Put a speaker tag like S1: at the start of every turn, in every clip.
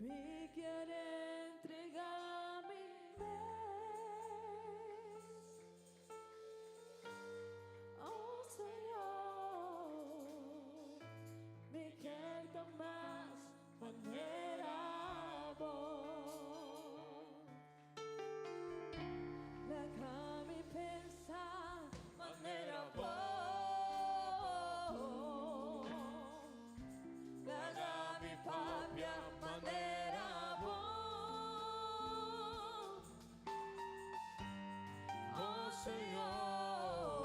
S1: Mi kier entrega mi mes. Oh Señor, mi kier ta mas manera bo. Laga mi pensa manera bo. Laga mi papia manera bo. Oh Señor,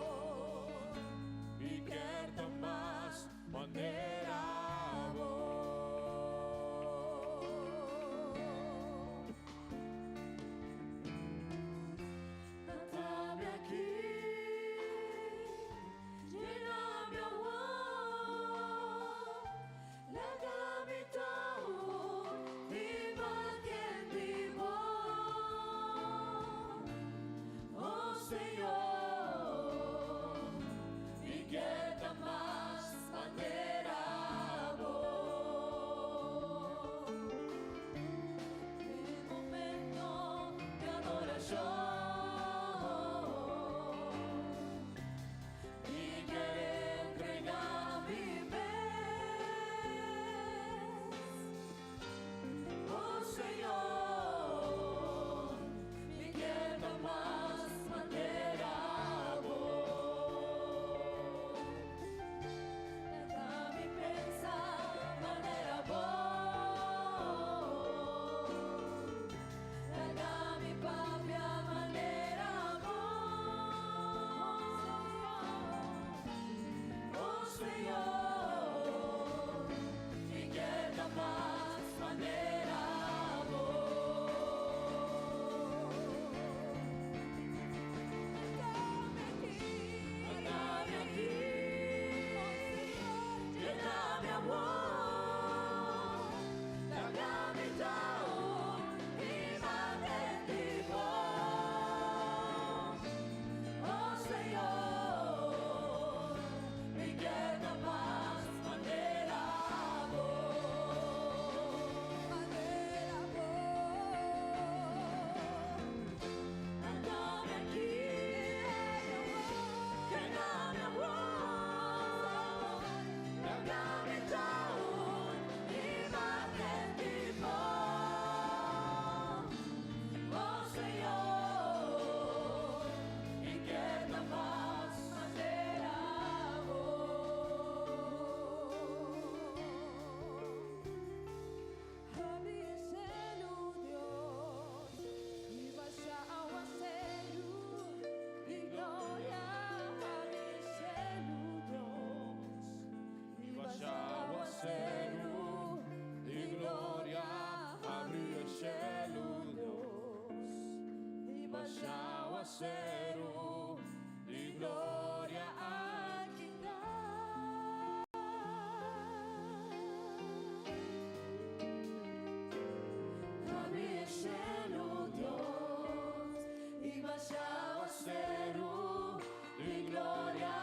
S2: Mi kier ta mas manera bo.
S1: Ata mi aki, yena mi awor, laga mi ta un imagen di bo. Oh Señor,
S2: Mi kier ta mas manera bo.
S1: Den momento di adoracion, Mi kier entrega mi mes. Oh Señor, mi kier ta mas manera bo. Laga mi pensa manera bo. Laga mi papia manera bo.
S2: Oh Señor, mi kier ta mas manera bo.
S1: Ata mi aki,
S2: Ata mi aki, yena mi awor, laga mi ta un imagen di bo. Oh Señor, mi kier ta mas manera bo.
S1: Manera bo.
S2: Ata mi aki, yena mi awor, laga mi ta un imagen di bo. Oh Señor, mi kier ta mas manera bo.
S1: Habri cielo, Dios, y basha aguacero di gloria. Habri cielo, Dios, y basha aguacero di gloria.
S2: Habri cielo,
S1: Dios, y basha
S2: Aguacero di gloria
S1: aki nan. Habri cielo, Dios, y basha aguacero di gloria.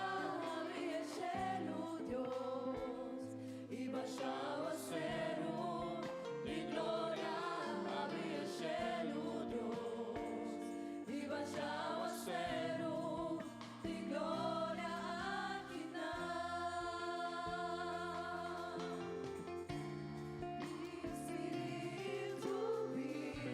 S1: Habri cielo, Dios, y basha aguacero di gloria. Habri cielo, Dios, y basha aguacero di gloria aki nan. Spirito bin,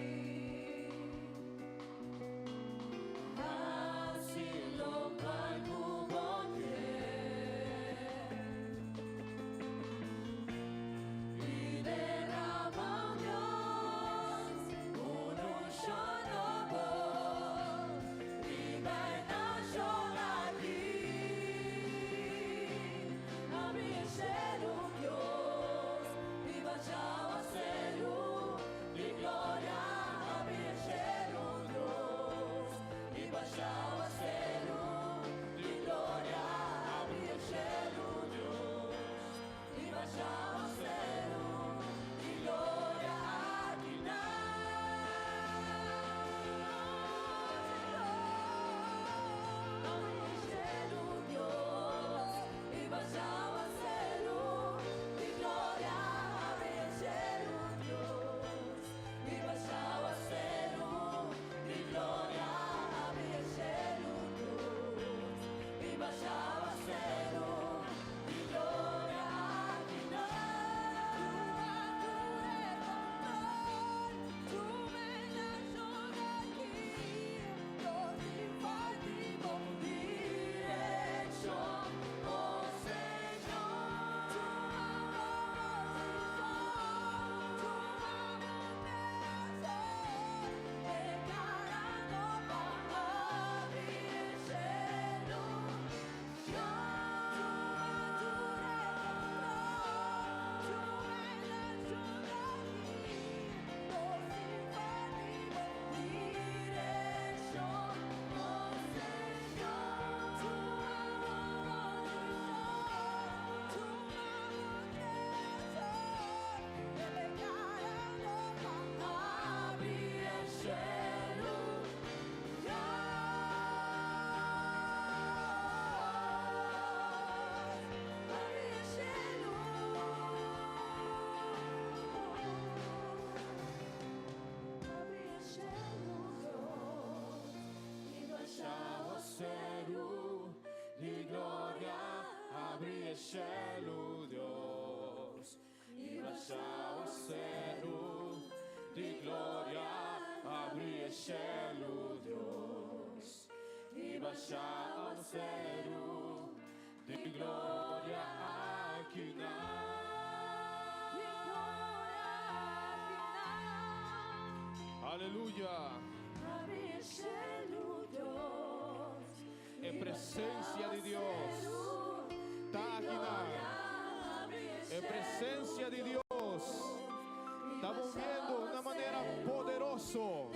S1: shelu Dios i basha awaseru di gloria Habri e shelu Dios i basha awaseru di gloria akinan.
S2: Di gloria akinan.
S1: Aleluya.
S2: Habri e shelu Dios.
S1: E presensia di Dios ta akinan. E presensia di Dios ta moviendo di un manera poderoso.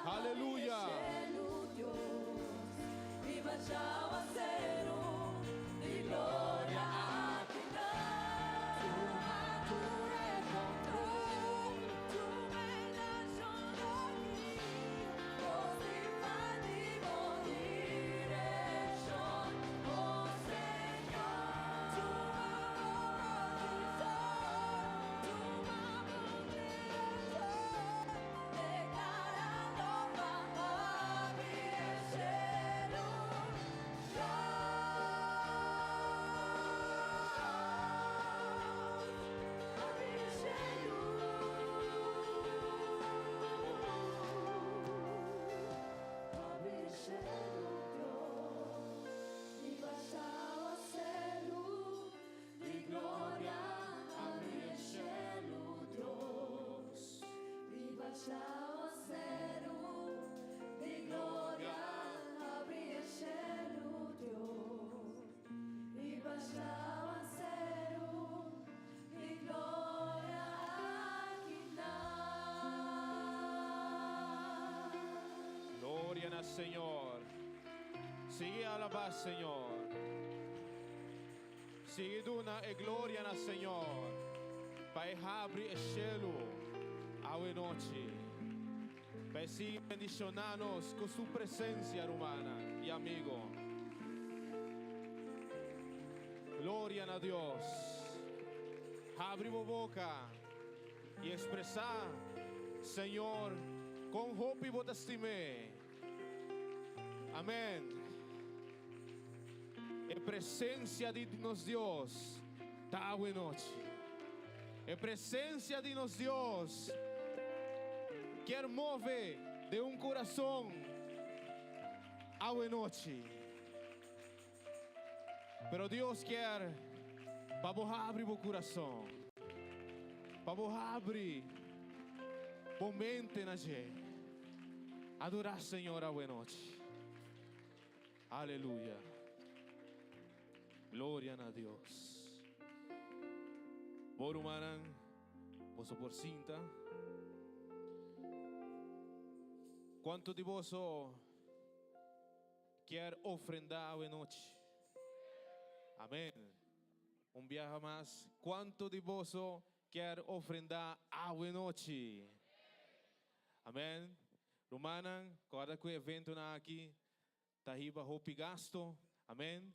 S1: Aleluya.
S2: I basha awaseru di gloria akinan. Tuma tur e control, tuma e nashon aki, Posifa di bo direkshon, oh Señor. Tuma bo control, tuma bo direkshon, deklarando pa habri e shelu. Dios, habri e shelu. Habri e shelu, Dios, i basha awaseru di gloria. Habri e shelu, Dios, i basha awaseru di gloria. Habri e shelu, Dios, i basha awaseru di gloria akinan.
S1: Gloria na Señor. Sigui alabá Señor. Sigui duna e gloria na Señor. Pa e habri e shelu awe nochi. Pa e sigui bendishoná nos ku su presensia, ruman i amigu. Gloria na Dios. Habri bo boka i ekspresá, Señor, kon hopi bo ta stim'é. Amèn. E presensia di nos Dios ta awe nochi. E presensia di nos Dios ke move den un kurason awe nochi. Pero Dios ke pa bo habri bo kurason. Pa bo habri bo mente na dje. Adorá Señor awe nochi. Aleluya. Gloria na Dios. Bon rumannan, boso por sinta. Kuantu di boso ke ofrendá awe nochi? Amèn. Un biaha mas. Kuantu di boso ke ofrendá awe nochi? Amèn. Rumannan, kòrda ku e eventonan aki ta hiba hopi gastu. Amèn.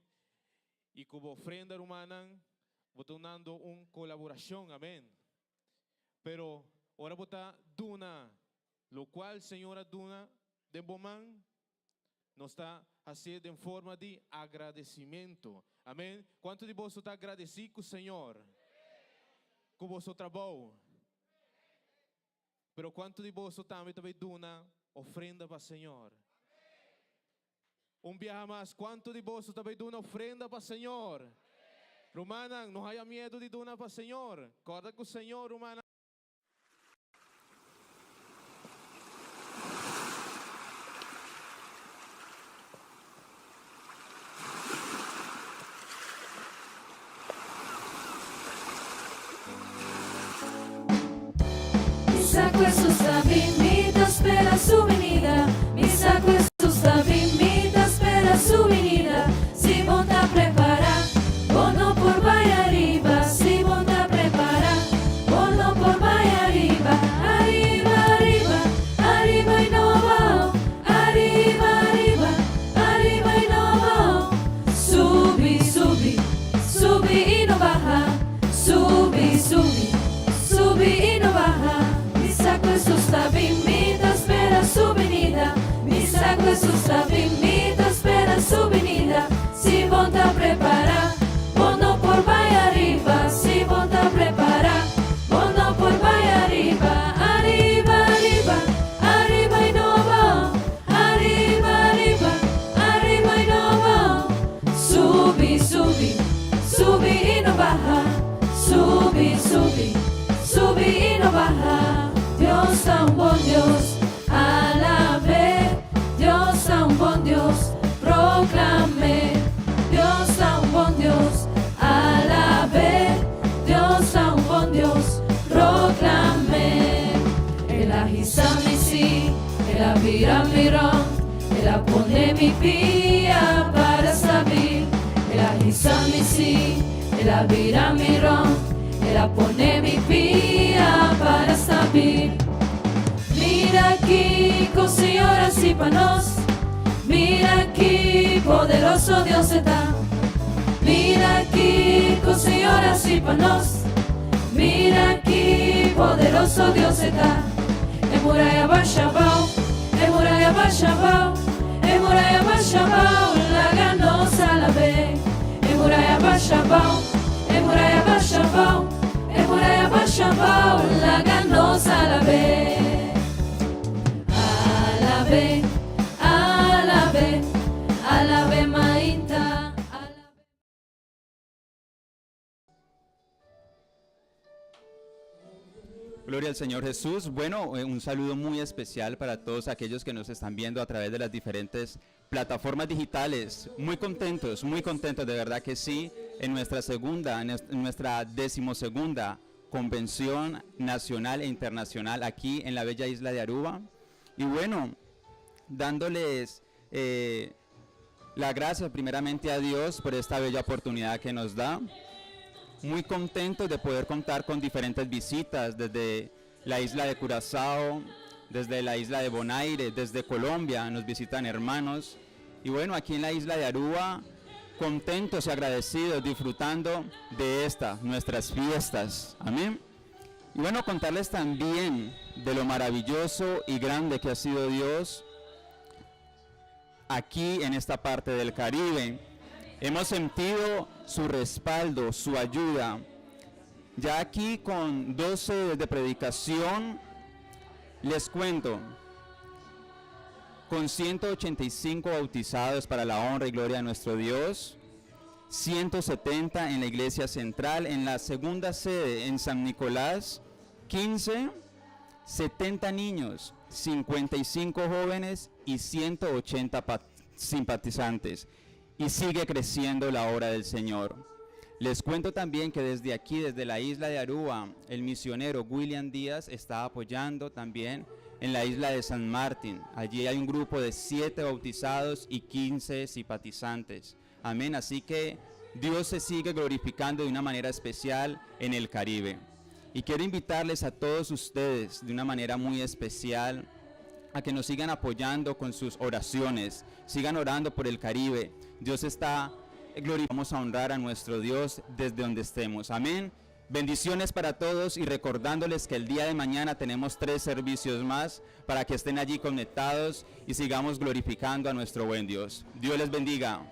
S1: I ku bo ofrenda, rumannan, bo ta dunando un kolaborashon. Amèn. Pero ora bo ta duna, lokual Señor a duna den bo man, nos ta hasié den forma di agradesimentu. Amèn. Kuantu di boso ta agradesí ku Señor? Ku boso trabou? Pero kuantu di boso tambe ta duna ofrenda pa Señor? Un biaha mas, kuantu di boso ta duna ofrenda pa Señor? Rumannan, no haya miedu di duna pa Señor. Kòrda ku Señor, rumannan.
S2: Mi sa ku Jesus ta bin, mi ta spera su binida. Mi sa ku Jesus ta bin, mi ta spera su binida. Si bo ta prepará, bo no por bai ariba. Si bo ta prepará, bo no por bai ariba. Ariba, ariba, ariba i no abou. Ariba, ariba, ariba i no abou. Subi, subi, subi i no baha. Subi, subi, subi i no baha. Mi sa ku Jesus ta bin, mi ta spera su binida. Mi sa ku Jesus ta bin, mi ta spera su binida. Si bo ta prepará, bo El a bira mi rònt, el a pone mi pia para stabil. El a hisa mi sí, el a bira mi rònt, el a pone mi pia para stabil. Mira kiko Señor a hasi pa nos, mira ki poderoso Dios e ta. Mira kiko Señor a hasi pa nos, mira ki poderoso Dios e ta. E muraya basha abou, e muraya basha abou, e muraya basha abou, laga nos alab'é. E muraya basha abou, e muraya basha abou, e muraya basha abou, laga nos alab'é. Alab'é, alab'é, alab'é mainta, alab'é.
S3: Gloria al Señor Jesús. Bueno, eh, un saludo muy especial para todos aquellos que nos están viendo a través de las diferentes plataformas digitales. Muy contentos, muy contentos, de verdad que sí, en nuestra segunda, en nuestra decimosegunda convención nacional e internacional aquí en la bella isla de Aruba. Y bueno, dándoles eh, la gracia primeramente a Dios por esta bella oportunidad que nos da. Muy contentos de poder contar con diferentes visitas desde la isla de Curazao, desde la isla de Bonaire, desde Colombia nos visitan hermanos. Y bueno, aquí en la isla de Aruba, contentos y agradecidos, disfrutando de esta, nuestras fiestas. Amén. Y bueno, contarles también de lo maravilloso y grande que ha sido Dios aquí en esta parte del Caribe. Hemos sentido su respaldo, su ayuda. Ya aquí con 12 de predicación, les cuento, con 185 bautizados para la honra y gloria de nuestro Dios, 170 en la iglesia central, en la segunda sede en San Nicolás, 15, 70 niños, 55 jóvenes y 180 simpatizantes. Y sigue creciendo la obra del Señor. Les cuento también que desde aquí, desde la isla de Aruba, el misionero William Díaz está apoyando también en la isla de San Martín. Allí hay un grupo de 7 bautizados y 15 simpatizantes. Amén. Así que Dios se sigue glorificando de una manera especial en el Caribe. Y quiero invitarles a todos ustedes de una manera muy especial a que nos sigan apoyando con sus oraciones, sigan orando por el Caribe. Dios está glorificando. Vamos a honrar a nuestro Dios desde donde estemos. Amén. Bendiciones para todos y recordándoles que el día de mañana tenemos 3 servicios más para que estén allí conectados y sigamos glorificando a nuestro buen Dios. Dios les bendiga.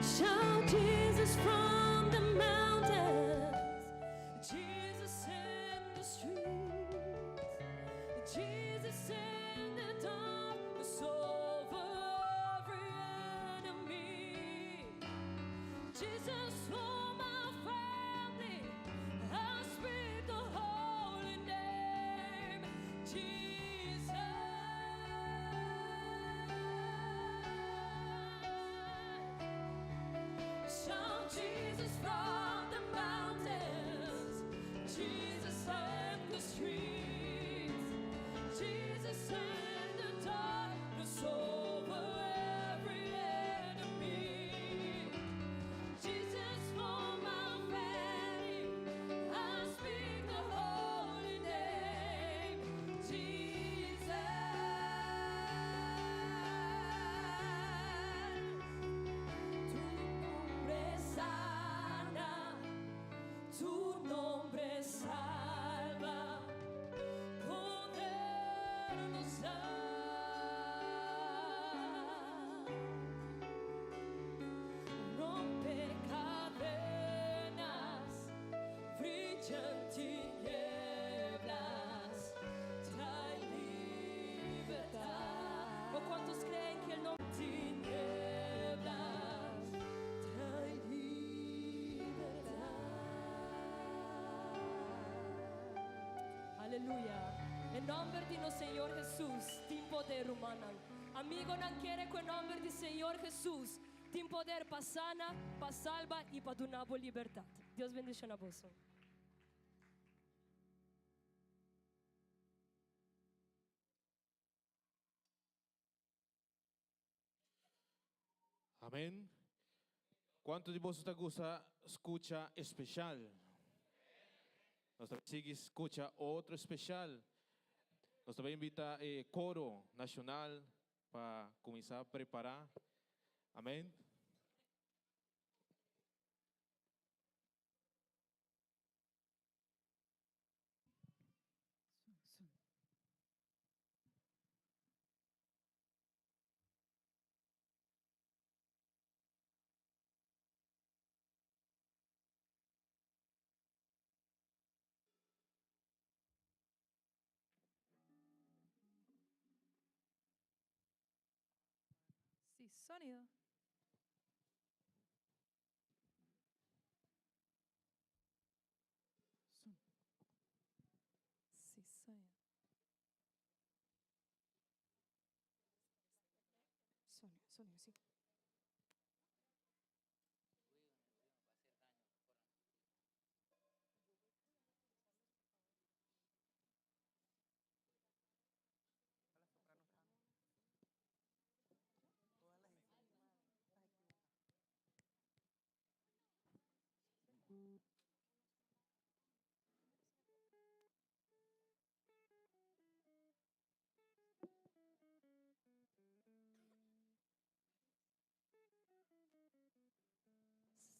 S2: Shout Jesus from the mountains, Jesus in the streets, Jesus in the darkness over every enemy. Jesus for my family, I speak the holy name, Jesus. Shout Jesus.
S4: Aleluya. E nomber di nos Señor Jesus tin poder, rumannan. Amigonan, kere cu e nomber di Señor Jesus tin poder pa sana, pa salba y pa duna bo libertad. Dios bendiciona boso.
S1: Amen. Cuanto di boso ta gusta scucha especial? Nos ta sigui scucha otro especial. Nos ta bay invita e coro nacional pa cuminsa prepara. Amen.
S2: Sí, sonido. Sí, sonido. Sonido, sonido, sí.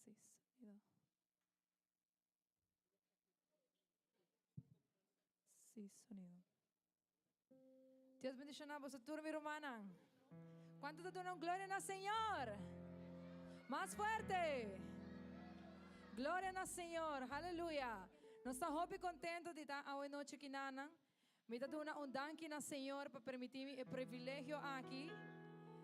S2: Sí, sonido. Sí, sonido.
S5: Dios bendiciona boso tur mi rumannan. Cuanto ta duna un gloria na Señor? Mas fuerte. Gloria na Señor. Aleluya. Nos ta hopi contento di ta awe nochi kinanan. Mi ta duna un danki na Señor pa permiti mi e privilegio aki.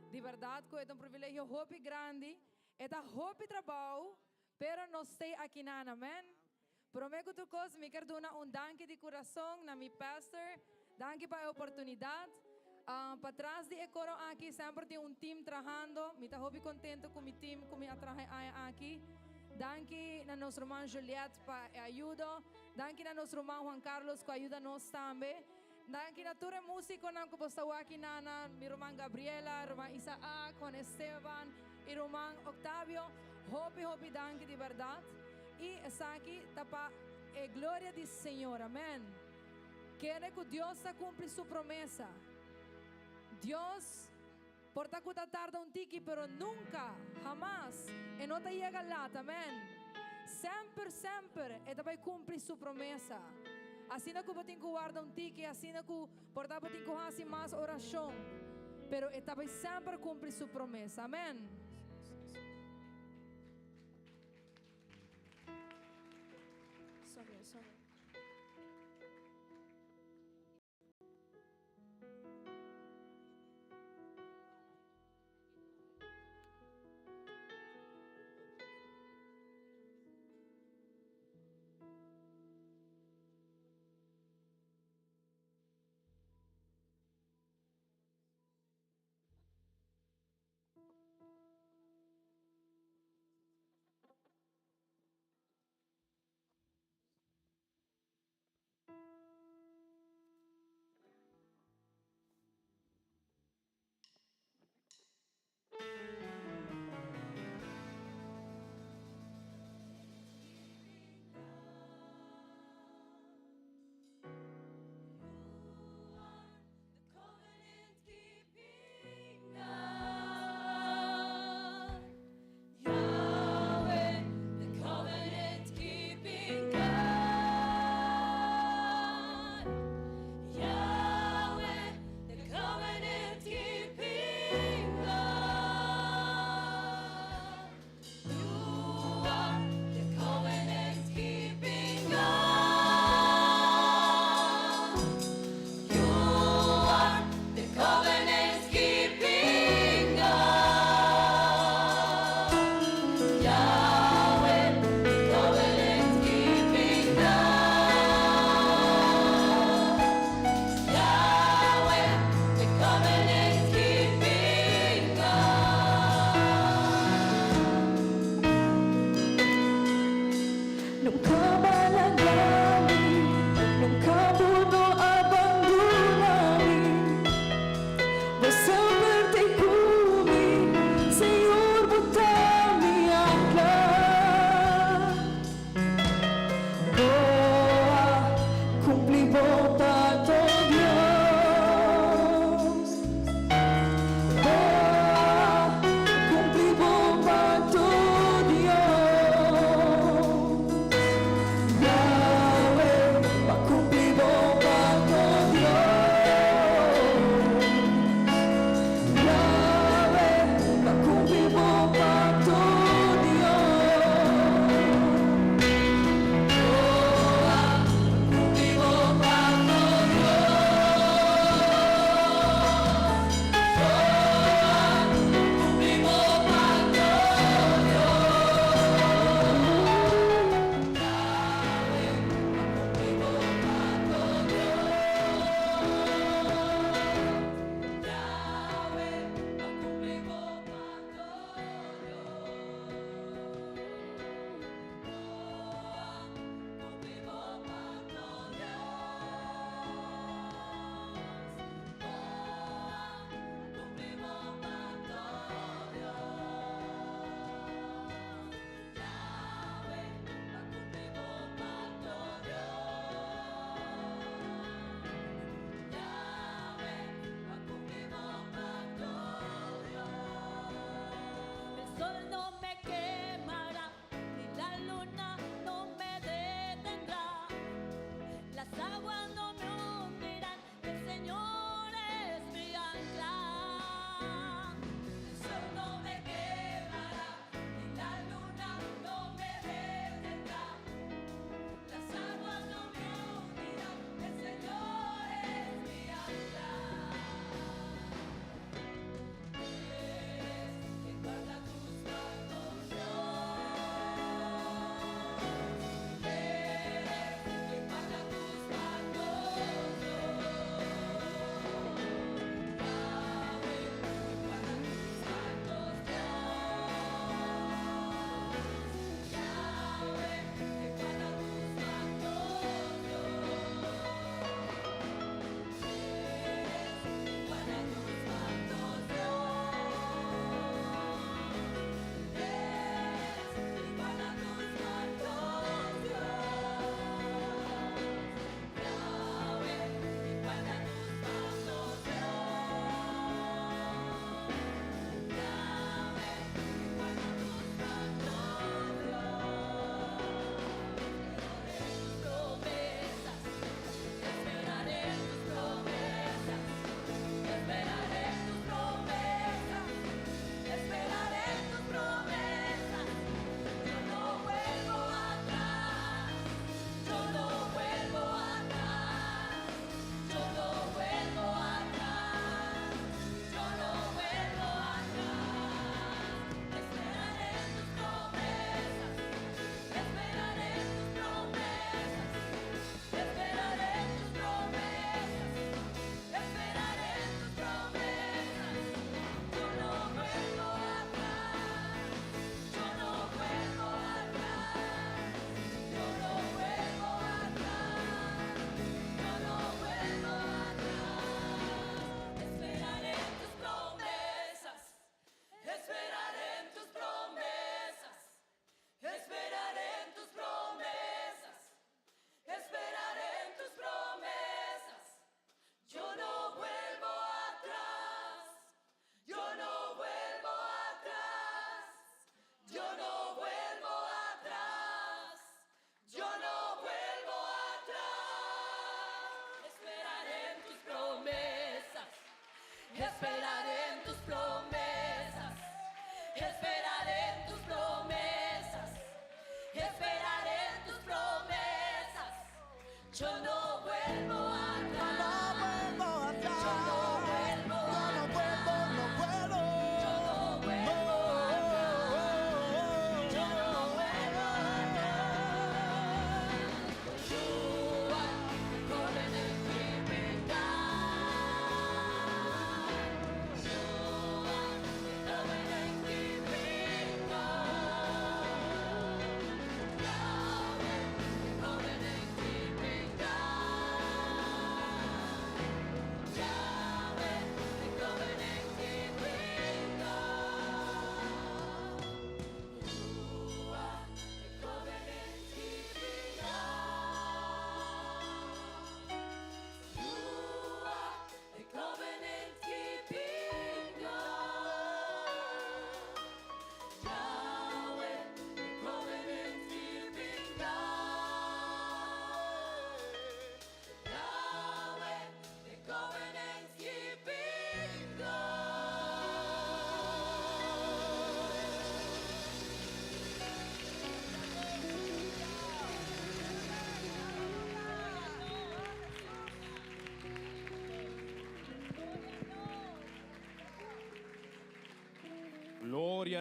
S5: Di berdad cu e ta un privilegio hopi grandi. E ta hopi trabou, pero nos t'ey akinan. Amen. Prome cu tur cos mi kier duna un danki di curason na mi pastor. Danki pa e oportunidad. Patras di e coro aki semper tin un team trahando. Mi ta hopi contento cu mi team cu mi a traha e aña aki. Danki na nos ruman Juliette pa e ayudo. Danki na nos ruman Juan Carlos cu a yuda nos tambe. Danki na tur e musiconan cu bo sta wak aki nana, mi ruman Gabriela, ruman Isaac, Juan Esteban y ruman Octavio. Hopi hopi danki di berdad. Y esaki ta pa e gloria di Señor. Amen. Kere cu Dios ta cumpli su promesa. Dios por ta cu ta tarda un tiki pero nunca, hamas, e no ta yega lat. Amen. Semper, semper e ta bay cumpli su promesa. Asina cu bo tin cu warda un tiki, asina cu por ta bo tin cu haci mas oracion, pero e ta bay semper cumpli su promesa. Amen.
S2: Sonido, sonido.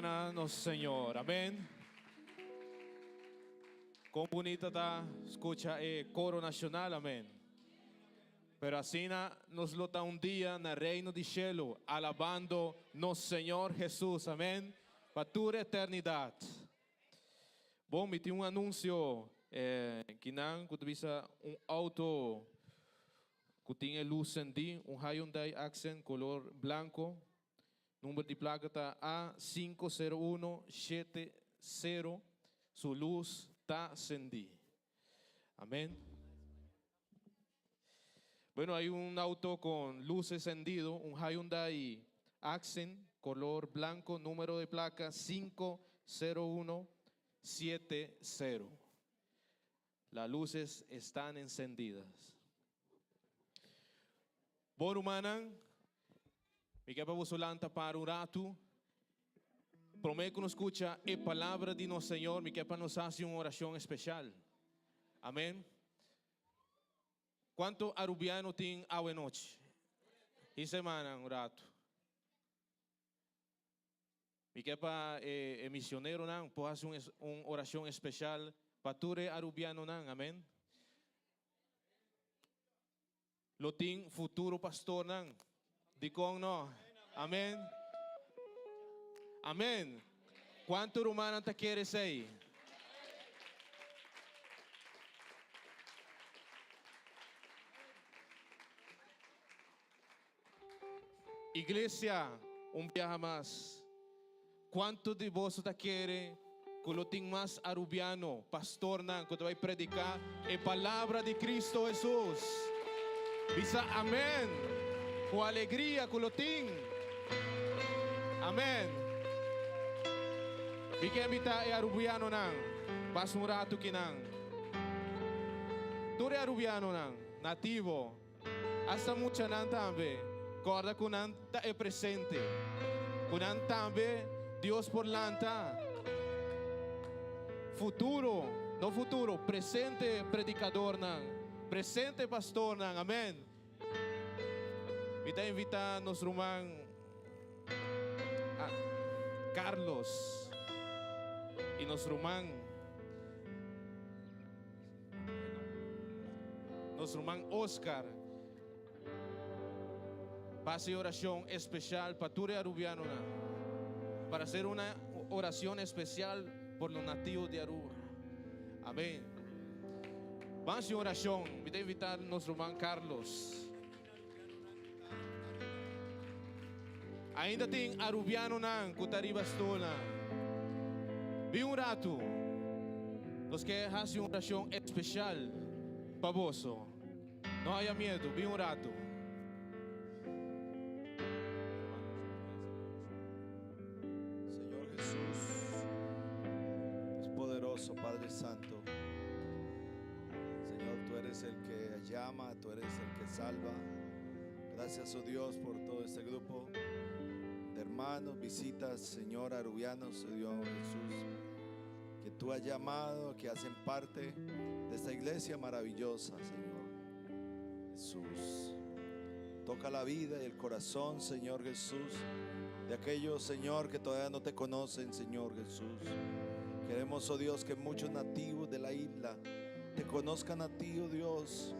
S1: Gloria na nos Señor. Amén. Kon bunita ta skucha e koro nashonal. Amén. Pero asina nos lo ta un dia na reino di shelu alabando nos Señor Jesus. Amén. Pa tur eternidat. Bon, mi tin un anunsio kinan ku ta bisa un outo ku tin e lus sendí, un Hyundai Accent kolor blanko. Number di plaka ta A 50170. Su lus ta sendí. Amén. Bueno, hay un auto con luces encendido, un Hyundai Accent, color blanco, número de placa 50170. Las luces están encendidas. Bon rumannan, mi ke pa boso lanta para un ratu. Promé ku nos skucha e palabra di nos Señor, mi ke pa nos hasi un orashon espeshal. Amén. Kuantu arubiano tin awe nochi? Hisa e mannan un ratu. Mi ke pa e misioneronan por hasi un orashon espeshal pa tur e arubianonan. Amén. Lo tin futuro pastornan. Dikon no? Amen. Amen. Kuantu rumannan ta kere esei? Iglesia, un biaha mas, kuantu di boso ta kere ku lo tin mas arubiano, pastornan ku ta bai prediká e palabra di Kristo Hesus? Bisa amen ku alegria ku lo tin. Amen. Mi ke invitá e arubianonan pasa un ratu kinan. Tur e arubianonan nativo. Hasta muchanan tambe. Corda cu nan ta e presente. Cu nan tambe Dios por lanta. Futuro, no futuro, presente predicadornan, presente pastornan. Amen. Mi ta invita nos ruman Carlos y nos ruman. Nos ruman Oscar pa haci oracion especial pa tur e Arubianonan. Para hacer una oracion especial por los nativos de Aruba. Amén. Ban haci un oracion. Mi ta invita nos ruman Carlos. Ainda tin Arubianonan cu ta riba stulnan. Bin un ratu. Nos ke haci un oracion especial pa boso. No haya miedo, bin un ratu.
S6: Señor Jesús, es poderoso, Padre Santo. Señor, tú eres el que llama, tú eres el que salva. Gracias, oh Dios, por todo este grupo de hermanos, visitas, Señor, arubianos, oh Dios Jesús, que tú has llamado, que hacen parte de esta iglesia maravillosa, Señor Jesús. Toca la vida y el corazón, Señor Jesús, de aquellos, Señor, que todavía no te conocen, Señor Jesús. Queremos, oh Dios, que muchos nativos de la isla te conozcan a ti, oh Dios,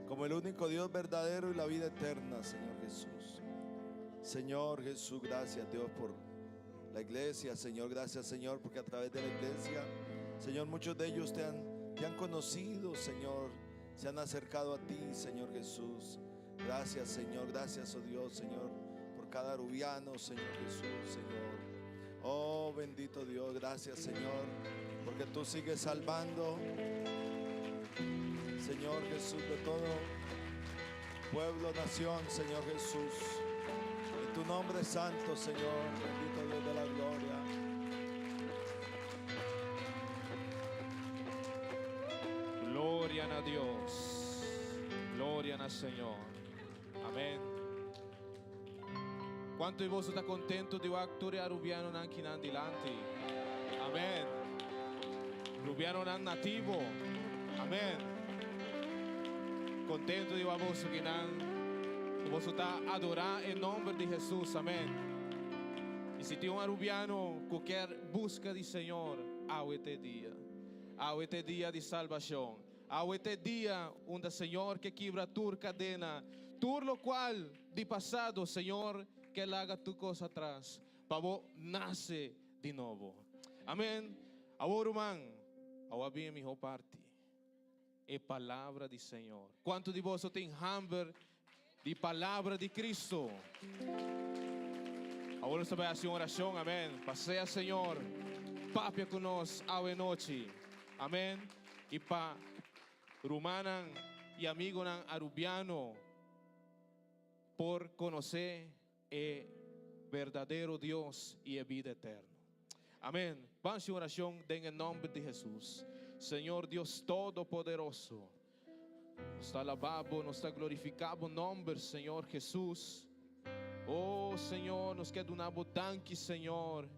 S6: como el único Dios verdadero y la vida eterna, Señor Jesús. Señor Jesús, gracias Dios por la iglesia, Señor, gracias Señor, porque a través de la iglesia, Señor, muchos de ellos te han, te han conocido, Señor, se han acercado a ti, Señor Jesús. Gracias, Señor, gracias, oh Dios, Señor, por cada arubiano, Señor Jesús, Señor. Oh, bendito Dios, gracias, Señor, porque tú sigues salvando, Señor Jesús, de todo pueblo, nación, Señor Jesús. En tu nombre santo, Señor, bendito Dios de la gloria.
S1: Gloria na Dios. Gloria na Señor. Amén. Kuantu di boso ta kontentu di wak tur e arubianonan kinan dilanti? Amén. Rubianonan nativo. Amén. Kontentu di wak boso kinan. Ku boso ta adorá e nomber di Hesus. Amén. Y si tin un Arubiano cu kier busca di Señor, awe t'e dia. Awe t'e dia di salbacion. Awe t'e dia unda Señor ke kibra tur cadena, tur locual di pasado, Señor ke laga tur cos atras pa bo nace di nobo. Amen. Awor ruman, awo a bin e miho parti. E palabra di Señor. Cuanto di boso tin hamber di palabra di Cristo? Awor nos ta bai haci un oracion, amen, pa sea Señor papia cu nos awe nochi, amen, y pa rumannan y amigonan Arubiano por conoce e berdadero Dios y e bida eterno. Amén. Ban haci un oracion den e nomber di Jesus. Señor Dios Todopoderoso, nos ta alaba Bo, nos ta glorifica Bo nomber, Señor Jesus. Oh, Señor, nos kier duna Bo danki, Señor,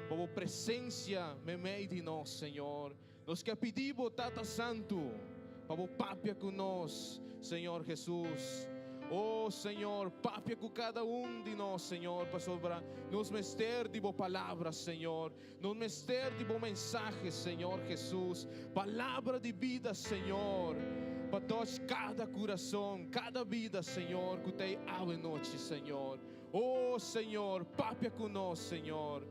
S1: pa Bo presencia meimei di nos, Señor. Nos kier pidi Bo, Tata Santu, pa Bo papia cu nos, Señor Jesus. Oh, Señor, papia cu cada un di nos, Señor, pasobra nos mester di Bo palabra, Señor. Nos mester di Bo mensahe, Señor Jesus. Palabra di bida, Señor, pa touch cada curason, cada bida, Señor, cu ta ei awe nochi, Señor. Oh, Señor, papia cu nos, Señor.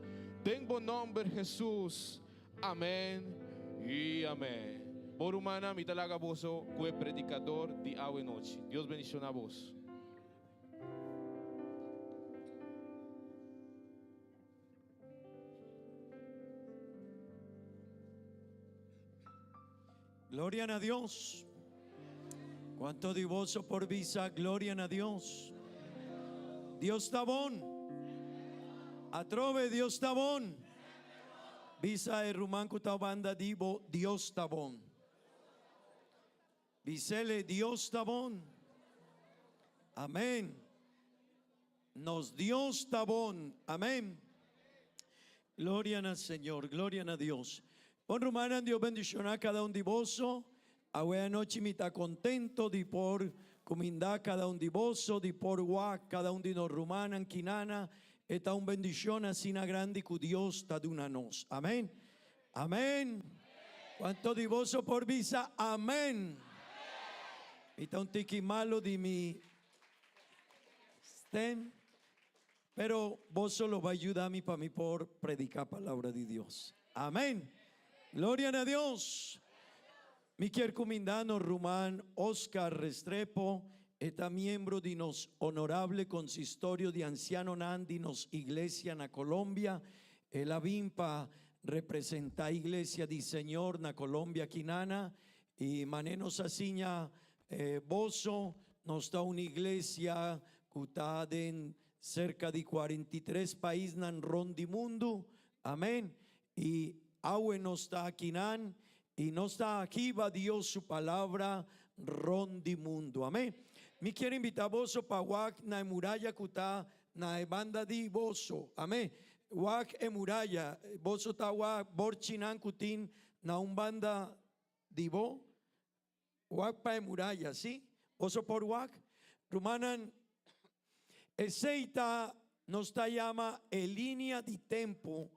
S1: Den Bo nomber, Jesus. Amén y amén. Bo rumannan, mi ta laga boso cu e predicador di awe nochi. Dios bendiciona bos.
S7: Gloria na Dios. Cuanto di boso por bisa gloria na Dios? Dios ta bon. Atrobe Dios ta bon. Bisa e ruman cu ta banda di bo, Dios ta bon. Bisele, Dios ta bon. Amen. Nos Dios ta bon. Amen. Gloria na Señor, gloria na Dios. Bon rumannan, Dios bendiciona cada un di boso. Awe anochi mi ta contento di por cuminda cada un di boso, di por wak cada un di nos rumannan kinana. E ta un bendicion asina grandi cu Dios ta duna nos. Amen. Amen. Cuanto di boso por bisa amen? Mi ta un tiki malo di mi stem, pero boso lo bai yuda mi pa mi por predica palabra di Dios. Amen. Gloria na Dios. Mi kier cuminda nos ruman Oscar Restrepo, e ta miembro di nos Honorable Consistorio di Ancianonan di nos Iglesia na Colombia. El a bin pa representa Iglesia di Señor na Colombia Quinana y mane nos a siña boso, nos ta un iglesia cu ta den cerca di 43 paisnan rond di mundo. Amen. Y awe nos ta akinan y nos ta ahiba Dios su palabra rond di mundo. Amen. Mi kier invita boso pa wak na e muraya cu ta na e banda di boso. Amen. Wak e muraya. Boso ta wak borchinan cu tin na un banda di bo. Wak pa e muraya, sí? Boso por wak? Rumannan, esei ta nos ta yama e linea di tempo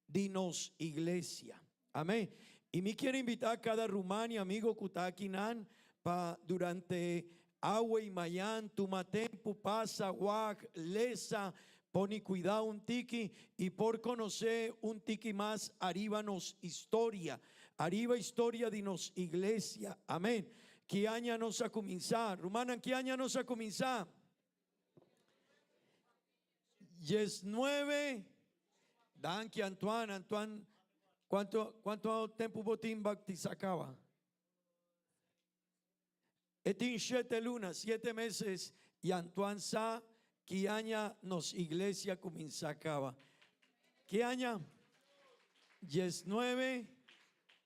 S7: di nos iglesia. Amén. Y mi kier invita cada ruman y amigo cu ta akinan pa durante awe y mayan tuma tempo pasa, wak, lesa, pone cuidao un tiki y por conoce un tiki mas ariba nos historia. Ariba historia di nos iglesia. Amen. Ki aña nos a cuminsa? Rumannan, ki aña nos a cuminsa? Diesnuebe. Danki Antoine. Antoine, cuanto, cuanto tempo bo tin bautisá caba? E tin shete luna, siete meses, y Antoine sa ki aña nos iglesia cuminsa caba. Ki aña? Diesnuebe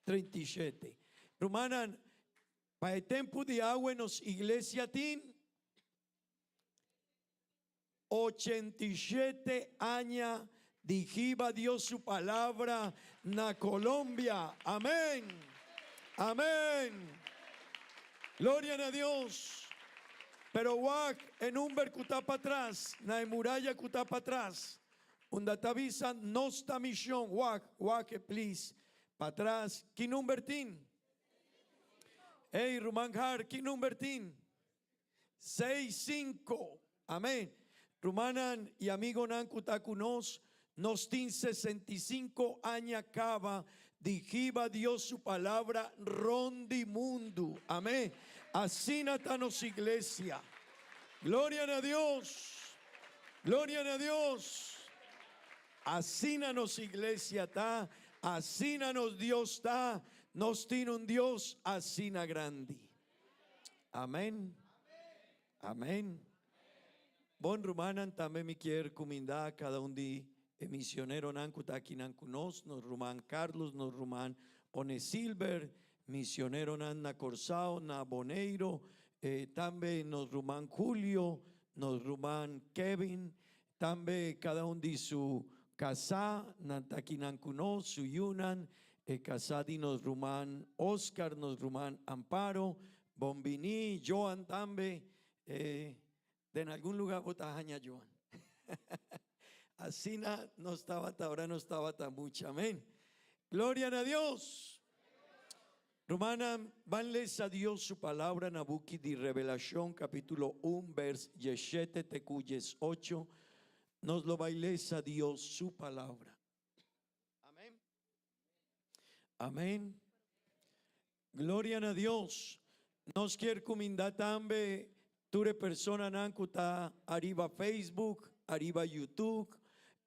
S7: 37. Rumannan, pa e tempo di awe nos iglesia tin 87 aña di hiba Dios su palabra na Colombia. Amén. Amén. Gloria na Dios. Pero wak e number cu ta patras, na e muraya cu ta patras. Unda ta bisa nos ta mishon. Wak, wak e please. Patras, ki number tin? Ey, ruman Har, ki number tin? Seis, cinco. Amen. Rumannan y amigonan cu ta cu nos, nos tin 65 aña caba di hiba Dios su palabra rond di mundu. Amen. Asina ta nos iglesia. Gloria na Dios. Gloria na Dios. Asina nos iglesia ta, asina nos Dios ta, nos tin un Dios asina grandi. Amen. Amen. Bon rumannan, tambe mi kier cuminda cada un di e misioneronan cu ta akinan cu nos, nos ruman Carlos, nos ruman One Silver, misioneronan na Corsao, na Boneiro, eh, tambe nos ruman Julio, nos ruman Kevin, tambe cada un di su casá, nan ta akinan cu nos, su yunan, e casá di nos ruman Oscar, nos ruman Amparo, bon bini, Joan tambe, eh, Den algun lugar bo ta haña Joan. Asina nos tabata ora nos tabata mucha. Amén. Gloria na Dios. Rumannan, ban lesa Dios su palabra na buki di Revelacion capítulo 1 vers 17 te cu 18. Nos lo bai lesa Dios su palabra. Amén. Amén. Gloria na Dios. Nos kier cuminda tambe tur e personanan cu ta ariba Facebook, ariba YouTube,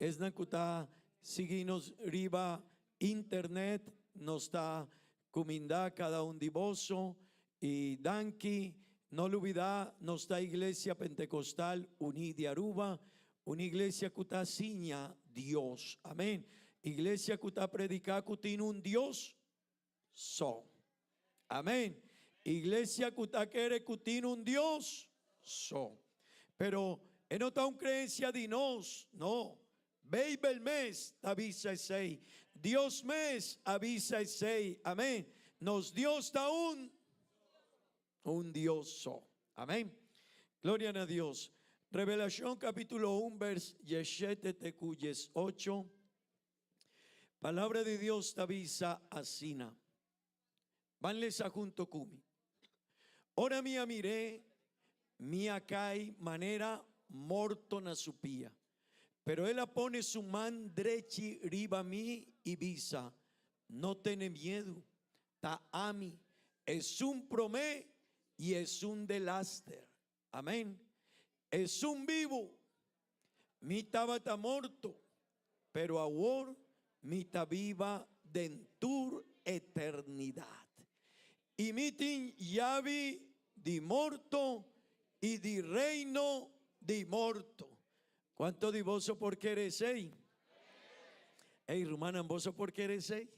S7: esnan cu ta sigui nos riba internet. Nos ta cuminda cada un di boso y danki. No lubida nos ta Iglesia Pentecostal Uní di Aruba, un iglesia cu ta siña Dios. Amén. Iglesia cu ta predica cu tin un Dios so. Amén. Iglesia cu ta kere cu tin un Dios so. Pero e no ta un creencia di nos, no. Bijbel mes ta bisa esey. Dios mes a bisa esey. Amén. Nos Dios ta un, un Dios so. Amén. Gloria na Dios. Revelacion capítulo 1 vers 17 te cu 18. Palabra di Dios ta bisa asina. Ban lesa hunto ku mi. Ora mi a mir'é, mi a kai manera morto na su pia. Pero el a pone su man drechi riba mi i bisa, No tene miedu, ta ami, esun promé i esun delaster. Amén. Esun bibu. Mi tabata morto, pero awor mi ta biba den tur eternidad. I mi tin yabi di morto i di reino di morto. Cuanto di boso por kere esey? Ey, rumannan, boso por kere esey?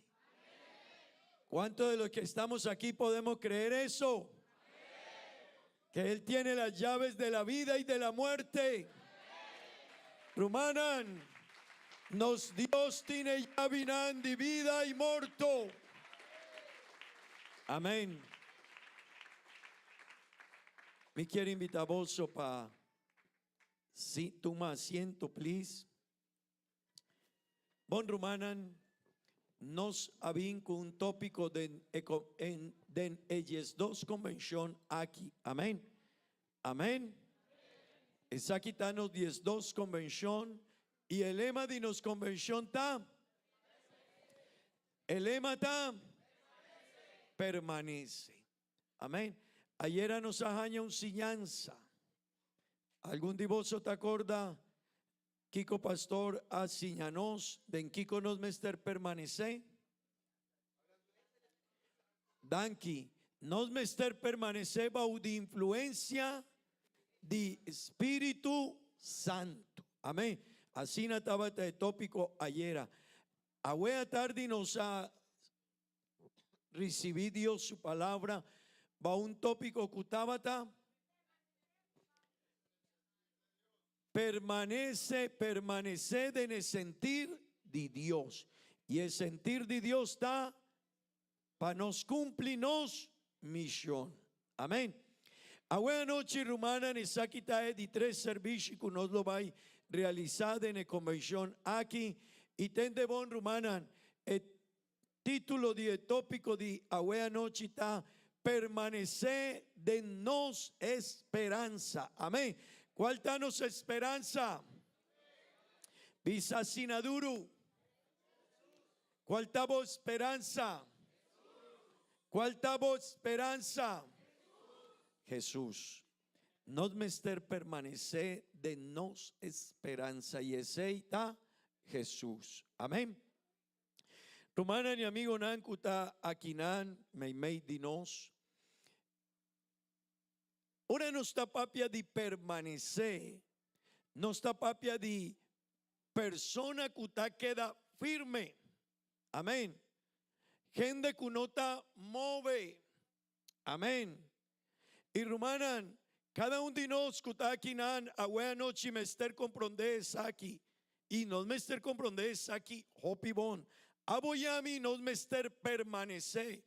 S7: ¿Cuántos de los que estamos aquí podemos creer eso? Que Él tiene las llaves de la vida y de la muerte. Rumannan, nos Dios tin e yabinan di bida y morto. Amén. Mi kier invita boso pa si tuma asiento, please. Bon rumannan, nos a bin ku un tópiko den e en den e diesdos konvenshon aki. Amèn. Amèn. Esaki ta nos diesdos konvenshon i e lema di nos konvenshon ta, E lema ta, Permanece. Amèn. Ayera nos a haña un siñansa. Algun di boso ta korda Kiko pastor a siña nos den kiko nos mester permanesé? Danki. Nos mester permanesé bou di influensia di Spiritu Santu. Amén. Asina tabata e tópiko ayera. Awe atardi nos a Ricibi Dios su palabra bao un tópico cu tabata Permanece, permanece den e sentir di Dios. Y e sentir di Dios ta pa nos cumpli nos mision. Amen. Awe anochi rumannan esaki ta e di tres servishi cu nos lo bay. realisá den e konvenshon aki i tende bon rumannan e título di e tópiko di awe anochi ta Permanesé den nos esperansa. Amén. Kual ta nos esperansa? Bisa asina duru. Kual ta bo speransa? Kual ta bo speransa? Hesus. Nos mester permanesé den nos speransa i esei ta Hesus. Amén. Rumannan i amigonan ku ta akinan meimei di nos, ora nos ta papia di permanesé, nos ta papia di persona ku ta keda firme. Amén. Hende ku no ta move. Amén. I rumannan, kada un di nos ku ta akinan awe anochi mester komprondé esaki. I nos mester komprondé esaki hopi bon. Abo i ami nos mester permanesé,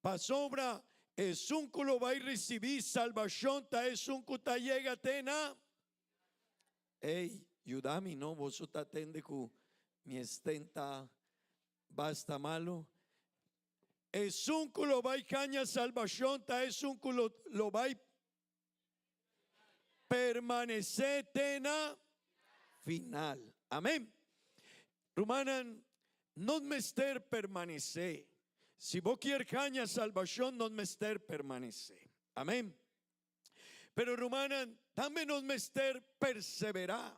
S7: pasobra esun ku lo bai risibí salbashon ta esun ku ta yega te na. Ey, yuda mi no, boso ta tende ku mi esten ta basta malu. Esun ku lo bai haña salbashon ta esun ku lo lo bai permanesé te na final. Amén. Rumannan, nos mester permanesé. Si bo kier haña salbashon, nos mester permanesé. Amén. Pero rumannan, tambe nos mester perseverá.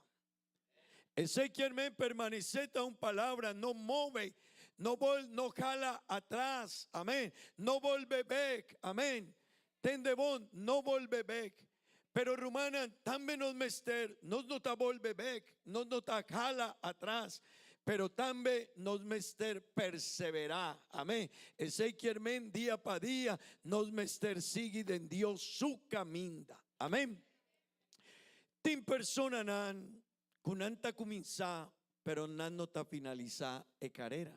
S7: Esei kier men permanesé ta un palabra, no move, no bol, no jala atras, amén, no bolbe bek, amén. Tende bon, no bolbe bek. Pero rumannan, tambe nos mester, nos no ta bolbe bek, nos no ta jala atras, pero tambe nos mester perseverá, amén. Esei kier men dia pa dia nos mester sigui den Dios su kaminda, amén. Tin personanan ku nan ta kuminsá pero nan no ta finalisá e karera.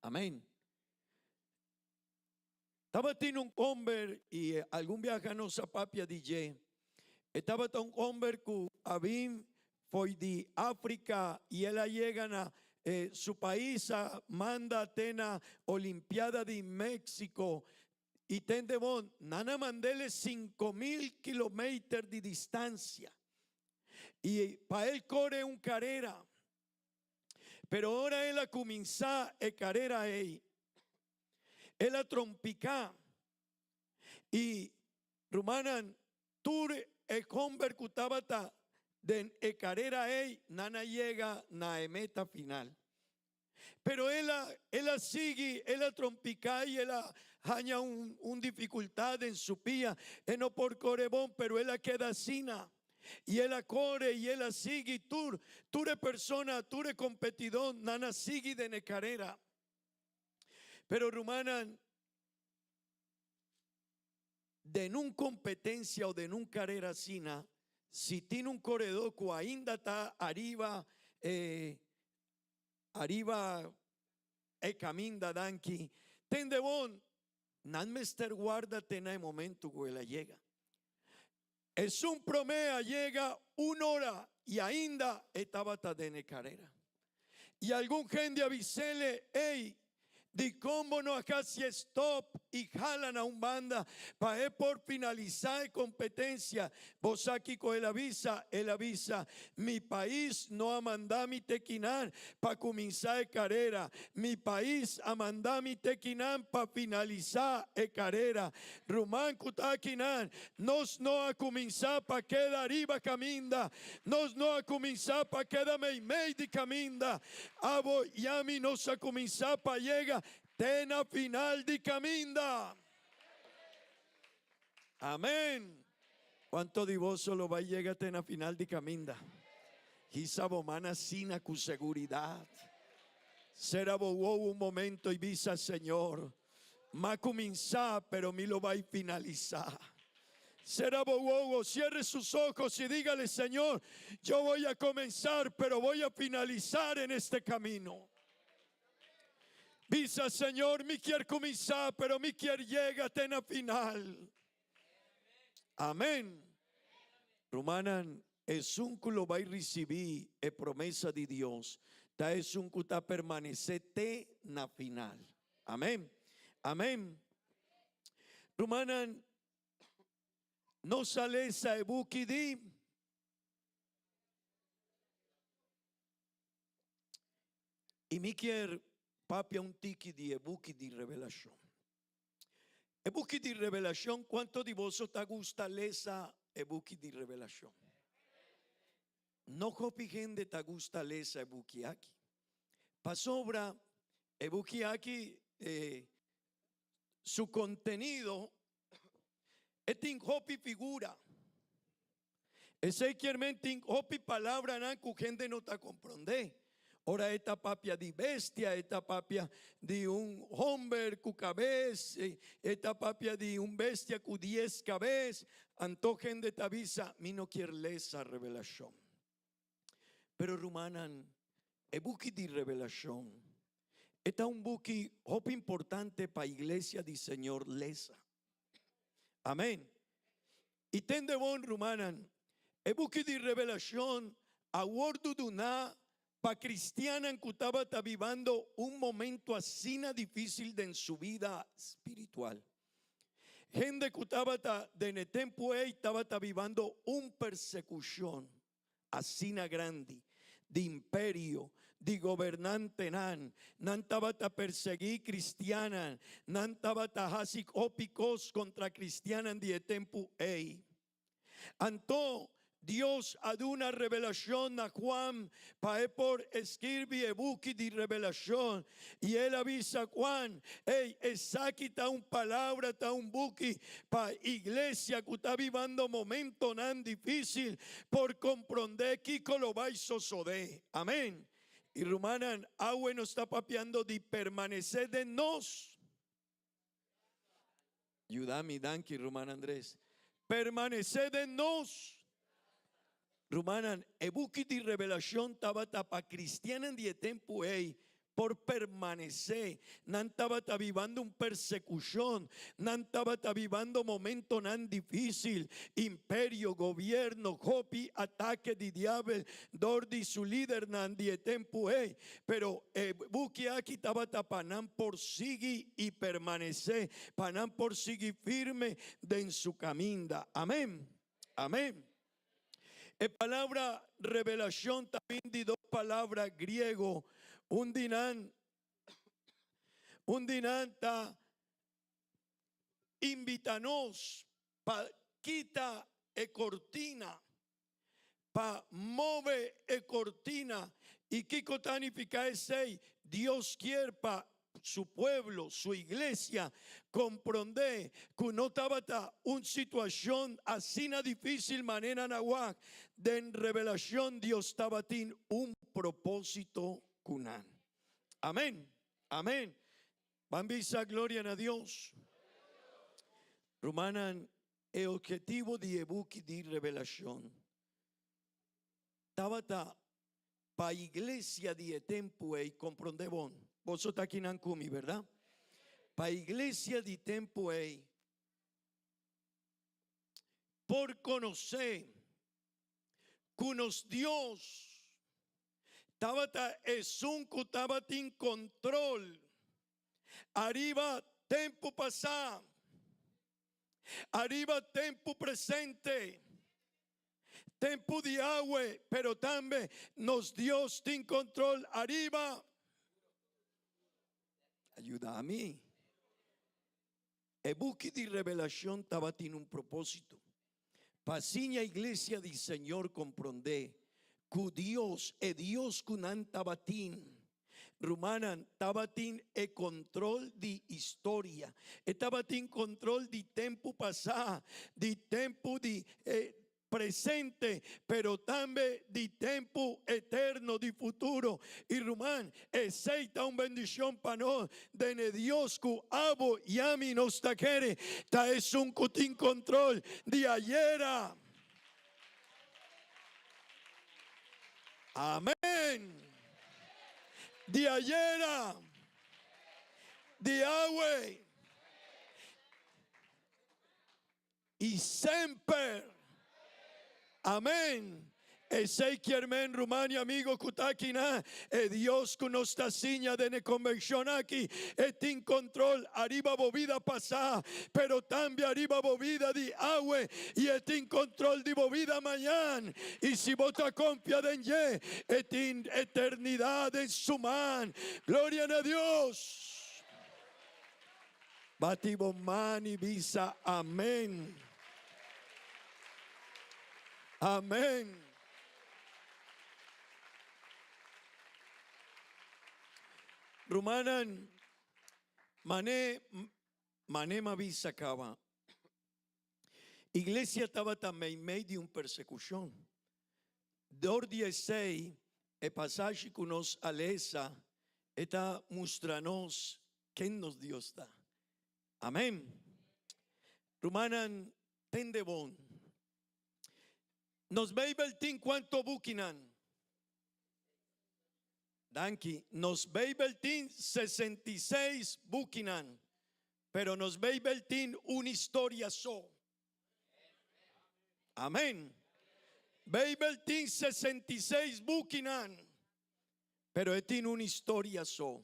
S7: Amén. Tabatin un homber i algun biaha nos a papia di dje. E tabata un homber ku a bin foi di Afrika i el a yega na su pais a manda te na Olimpiada di Mexico I tende bon, nan a mand'el 5000 kilometer di distansia i pa el kore un karera. Pero ora el a kuminsá e karera ei, el a trompiká i rumannan tur e hòmber ku tabata den e karera ei, nan a yega na e meta final. Pero el a, el a sigui, el a trompiká i el a haña un, un difikultat den su pia. E no por kore bon, pero el a keda asina. I el a kore i el a sigui tur, tur e persona, tur e kompetidó, nan a sigui den e karera. Pero rumannan, den un kompetensia o den un karera asina, si tin un koredó ku ainda ta ariba e Ariba e caminda danki. Tende bon, nan mester warda te na e momento cu el a yega. Esun prome a yega un ora y ainda e tabata den e carera. Y algun hende a bisele, Ey, Dikon bo no a hasi e stop i hala na un banda pa e por finalisá e kompetensia? Bo sa kiko el a bisa? El a bisa, Mi pais no a manda mi te kinan pa kuminsá e karera. Mi pais a manda mi te kinan pa finalisá e karera. Ruman ku ta akinan, nos no a kuminsá pa keda riba kaminda. Nos no a kuminsá pa keda meimei di kaminda. Abo i ami nos a kuminsá pa yega te na final di kaminda. Amén. Kuanto di boso lo bai yega te na final di kaminda? Hisa bo man asina ku seguridat. Sera bo wowo un momento i bisa, Señor, m'a kuminsá, pero mi lo bai finalisá. Sera bo wowo, cierre sus ojos y dígale, Señor, yo voy a comenzar, pero voy a finalizar en este camino. Bisa, Señor, mi kier kuminsá, pero mi kier yega te na final. Amén. Rumannan. Esun ku lo bai risibí e promesa di Dios ta esun ku ta permanesé te na final. Amén. Amén. Rumannan, nos a lesa e buki di. I mi kier papia un tiki di e buki di Revelashon. E buki di Revelashon, kuantu di boso ta gusta lesa e buki di Revelashon? No hopi hende ta gusta lesa e buki aki. Pasobra e buki aki eh, su kontenido e tin hopi figura. Esei kier men tin hopi palabranan ku hende no ta komprondé. Ora e ta papia di bestia, e ta papia di un homber ku kabes, e ta papia di un bestia ku dies kabes, anto hende ta bisa, Mi no kier lesa Revelashon. Pero rumannan, e buki di Revelashon e ta un buki hopi importante pa iglesia di Señor lesa. Amén. I tende bon, rumannan, e buki di Revelashon a wòrdu duná pa kristiannan ku tabata bibando un momento asina difísil den su bida spiritual. Hende ku tabata den e tempu ei tabata bibando un persekushon asina grandi di imperio, di gobernantenan. Nan tabata persegui cristiannan, nan tabata haci hopi cos contra cristiannan di e tempu ei. Anto Dios a duna revelacion na Juan pa e por skirbi e buki di Revelacion. I el a bisa Juan, Ey, esaki ta un palabra, ta un buki pa iglesia ku ta bibando momentonan difísil por komprondé kiko lo bai sosodé. Amén. I rumannan, awe nos ta papiando di permanesé den nos. Yuda mi, danki ruman Andres. Permanesé den nos. Rumannan, e buki di Revelashon tabata pa kristiannan di e tempu ei por permanesé. Nan tabata bibando un persekushon, nan tabata bibando momentonan difísil. Imperio, gobierno, hopi atake di diabel dor di su lidernan di e tempu ei. Pero e buki aki tabata pa nan por sigui i permanesé, pa nan por sigui firme den su kaminda. Amén. Amén. E palabra revelashon ta bin di dos palabra griego. Un di nan, un di nan ta invita nos pa kita e kortina, pa move e kortina. I kiko ta nifiká esei? Dios kier pa su pueblo, su iglesia, komprondé ku no tabata un situashon asina difísil manera nan a wak. Den Revelashon Dios tabatin un propósito ku nan. Amén. Amén. Ban bisa gloria na Dios. Rumannan, e ophetivo di e buki di Revelashon tabata Pa iglesia di e tempu ei, komprondé bon, boso ta akinan ku mi, bèrdat? Pa iglesia di tempu ei por konosé ku nos Dios tabata esun ku tabatin kontrol ariba tempu pasá, ariba tempu presente, Tempu di awe, pero tambe nos Dios tin control ariba. Ayuda mi. E buki di Revelacion tabatin un proposito, pa siña iglesia di Señor comprende cu Dios, e Dios cu nan tabatin, rumannan, tabatin e control di historia. E tabatin control di tempu pasá, di tempu di presente, pero tambe di tempu eterno, di futuro. I ruman, esei ta un bendicion pa nos den e Dios cu abo i ami nos ta kere ta esun cu tin control di ayera. Amen! Di ayera, di awe i semper. Amen! Esei kier men, ruman i amigo ku ta akinan, e Dios ku nos ta siña den e konvenshon aki, e tin kontrol ariba bo bida pasá, pero tambe ariba bo bida di awe, i e tin kontrol di bo bida mañan. I si bo ta konfia den dje, e tin eternidat den su man. Gloria na Dios! Bati bo man i bisa, Amen. Amen. Rumannan, mane, mane m'a bisa kaba. Iglesia tabata meimei di un persekushon. Dor di esei, e pasashi ku nos a lesa e ta mustra nos ken nos Dios ta. Amén. Rumannan, tende bon. Nos Beibel tin kuantu bukinan? Danki. Nos Beibel tin 66 bukinan, pero nos Beibel tin un historia so. Amén. Beibel tin 66 bukinan, pero e tin un historia so.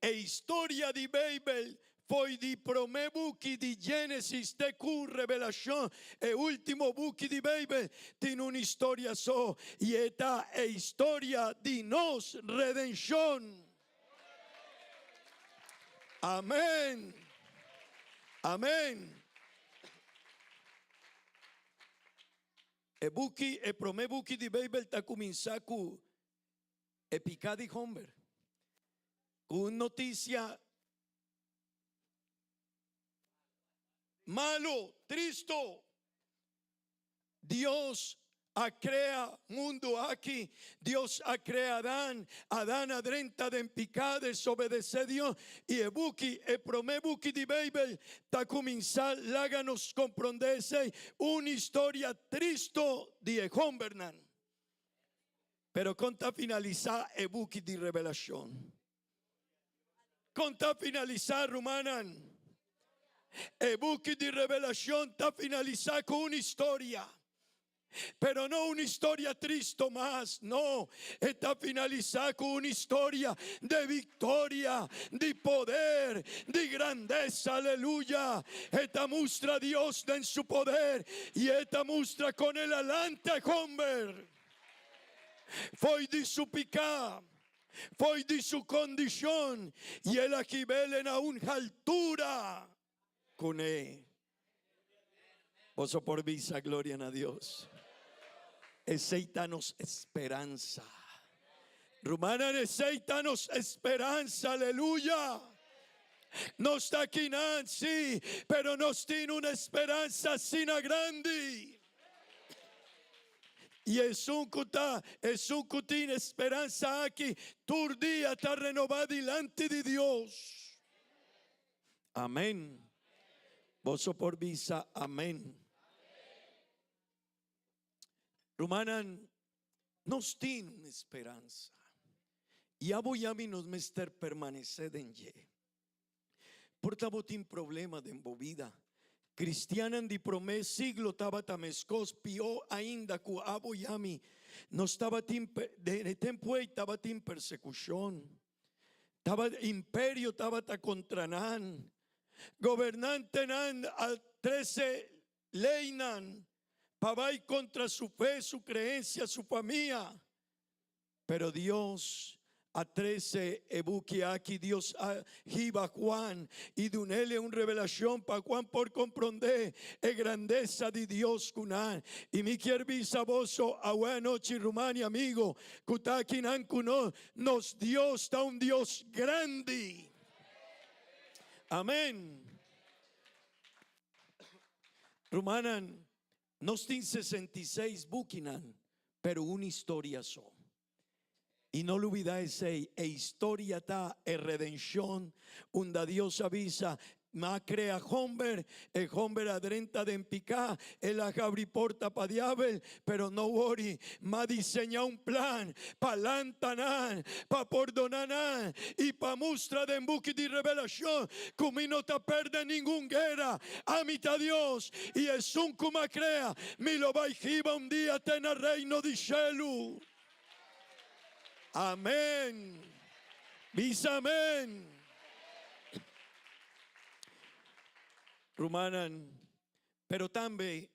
S7: E historia di Beibel foi di promé buki di Génesis te ku Revelashon, e último buki di Beibel, tin un historia so, i e ta e historia di nos redenshon. Amén. Amén. E buki, e promé buki di Beibel ta kuminsá ku e piká di hòmber, ku un notisia malu, tristu. Dios a krea mundu aki, Dios a krea Adan, Adan a drenta den piká, desobedesé Dios, i e buki, e promé buki di Beibel, ta kuminsá laga nos komprondé esei, un historia tristu di e hòmbernan. Pero kon ta finalisá e buki di Revelashon? Kon ta finalisá, rumannan? E buki di Revelashon ta finalisá ku un historia. Pero no un historia tristo mas, no. E ta finalisá ku un historia de viktoria, di poder, di grandesa. Aleluya! E ta mustra Dios den su poder i e ta mustra kon el a lanta e homber. Foi di su piká, foi di su kondishon, i el a hib'el na un haltura kuné. Boso por bisa gloria na Dios. Esei ta nos speransa. Rumannan, esei ta nos speransa. Aleluya! Nos ta akinan, sí, pero nos tin un speransa asina grandi. I esun ku ta, esun ku tin e speransa aki, tur dia ta renobá dilanti di Dios. Amén. Boso por bisa amén. Rumannan, nos tin un speransa. I abo i ami nos mester permanesé den dje. Por ta bo tin problema den bo bida. Cristiannan di promé siglo tabata meskos, pió ainda ku abo i ami. Nos tabatin, den e tempu ei tabatin persekushon. Tabat, imperio tabata kontra nan. Gobernantenan a trese leinan pa bai kontra su fe, su kreensia, su famia. Pero Dios a trece e buki aki, Dios a hiba Juan y dunele un revelacion pa Juan por comprende e grandeza di Dios cu nan. Y mi kier bisa boso awe anochi, ruman y amigo cu ta akinan cu nos, nos Dios ta un Dios grandi. Amen. Rumannan, Nos tin 66 bukinan, pero un historia so. I no lubida esei, e historia ta e redenshon unda Dios a bisa, M'a crea homber, e homber a drenta den pica, el a habri porta pa diabel, pero no worry, m'a diseña un plan pa lanta nan, pa pordona nan y pa mustra den buki di Revelacion cu mi no ta perde ningun guera. Ami ta Dios, y esun cu m'a crea, mi lo bay hiba un dia te na reino di shelu. Amén. Bisa amén. Rumannan, pero tambe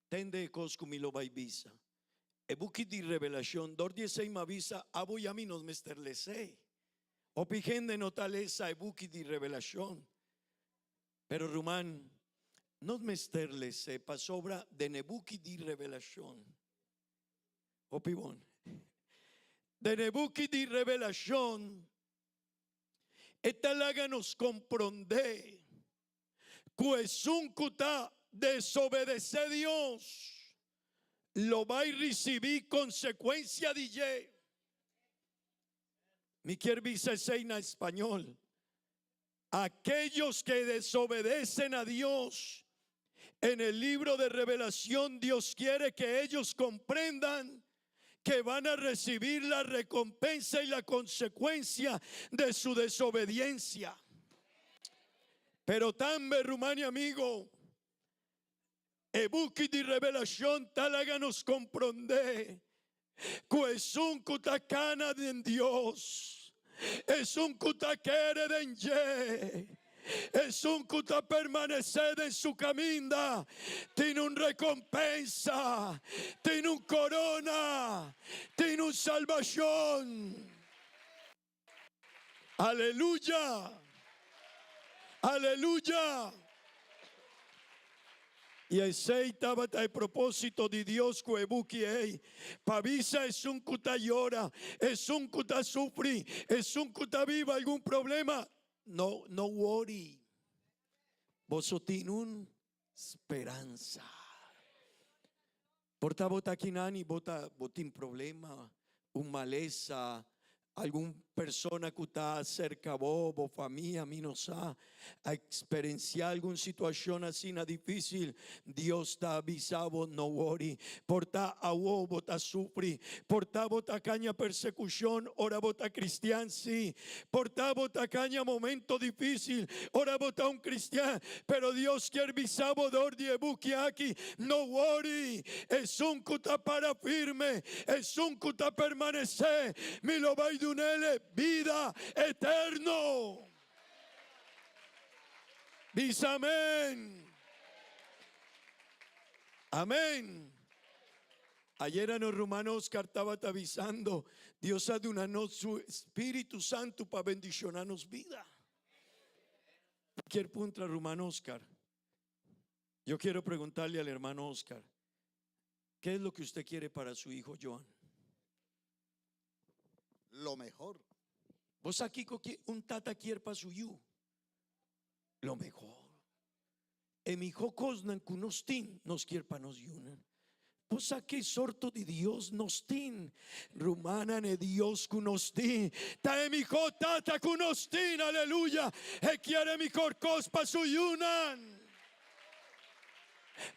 S7: tende e kos ku mi lo bai bisa. E buki di Revelashon, dor di esei m'a bisa abo i ami nos mester les'é. Hopi hende no ta lesa e buki di Revelashon. Pero ruman, nos mester les'é pasobra den e buki di Revelashon, Hopi bon. Den e buki di Revelashon, e ta laga nos komprondé ku esun ku ta desobedesé Dios lo bai risibí konsekuensia di dje. Mi kier bisa esei na español. Aquellos que desobedecen a Dios, en el libro de Revelación Dios quiere que ellos comprendan que van a recibir la recompensa y la consecuencia de su desobediencia. Pero tambe, ruman y amigo, e buki di Revelacion ta laga nos comprende cu esun cu ta cana den Dios, esun cu ta kere den dje, esun cu ta permanece den su caminda, tin un recompensa, tin un corona, tin un salbacion. Aleluya! Aleluya! I esei tabata e propósito di Dios ku e buki ei, pa bisa esun ku ta yora, esun ku ta sufri, esun ku ta biba algun problema, no, no wori. Boso tin un speransa. Por ta bo ta kinan i bo ta bo tin problema, un malesa, algun persona ku ta serka bo, bo famia, mi no sa, a eksperensiá algun situashon asina difísil, Dios ta avisa bo, no wori. Por ta awo bo ta sufri, por ta bo ta kaña persekushon ora bo ta kristian, sí, por ta bo ta kaña momento difísil ora bo ta un kristian, pero Dios kier bisa bo dor di e buki aki, No wori, esun ku ta para firme, esun ku ta permanesé, mi lo bai dun'el bida eterno. Bisa amen. Amen. Ayera nos ruman Oscar tabata bisando, Dios a duna nos su Spiritu Santu pa bendiciona nos bida. Kier puntra ruman Oscar. Yo quiero preguntarle al hermano Oscar, ¿qué es lo que usted quiere para su hijo Joan?
S8: Lo mejor.
S7: Bo sa kiko un tata kier pa su yu? Lo mehor. E mihó kosnan ku nos tin, nos kier pa nos yunan. Bo sa ke sorto di Dios nos tin? Rumannan, e Dios ku nos tin ta e mihó Tata ku nos tin. Aleluya! E kier e mihor kos pa su yunan.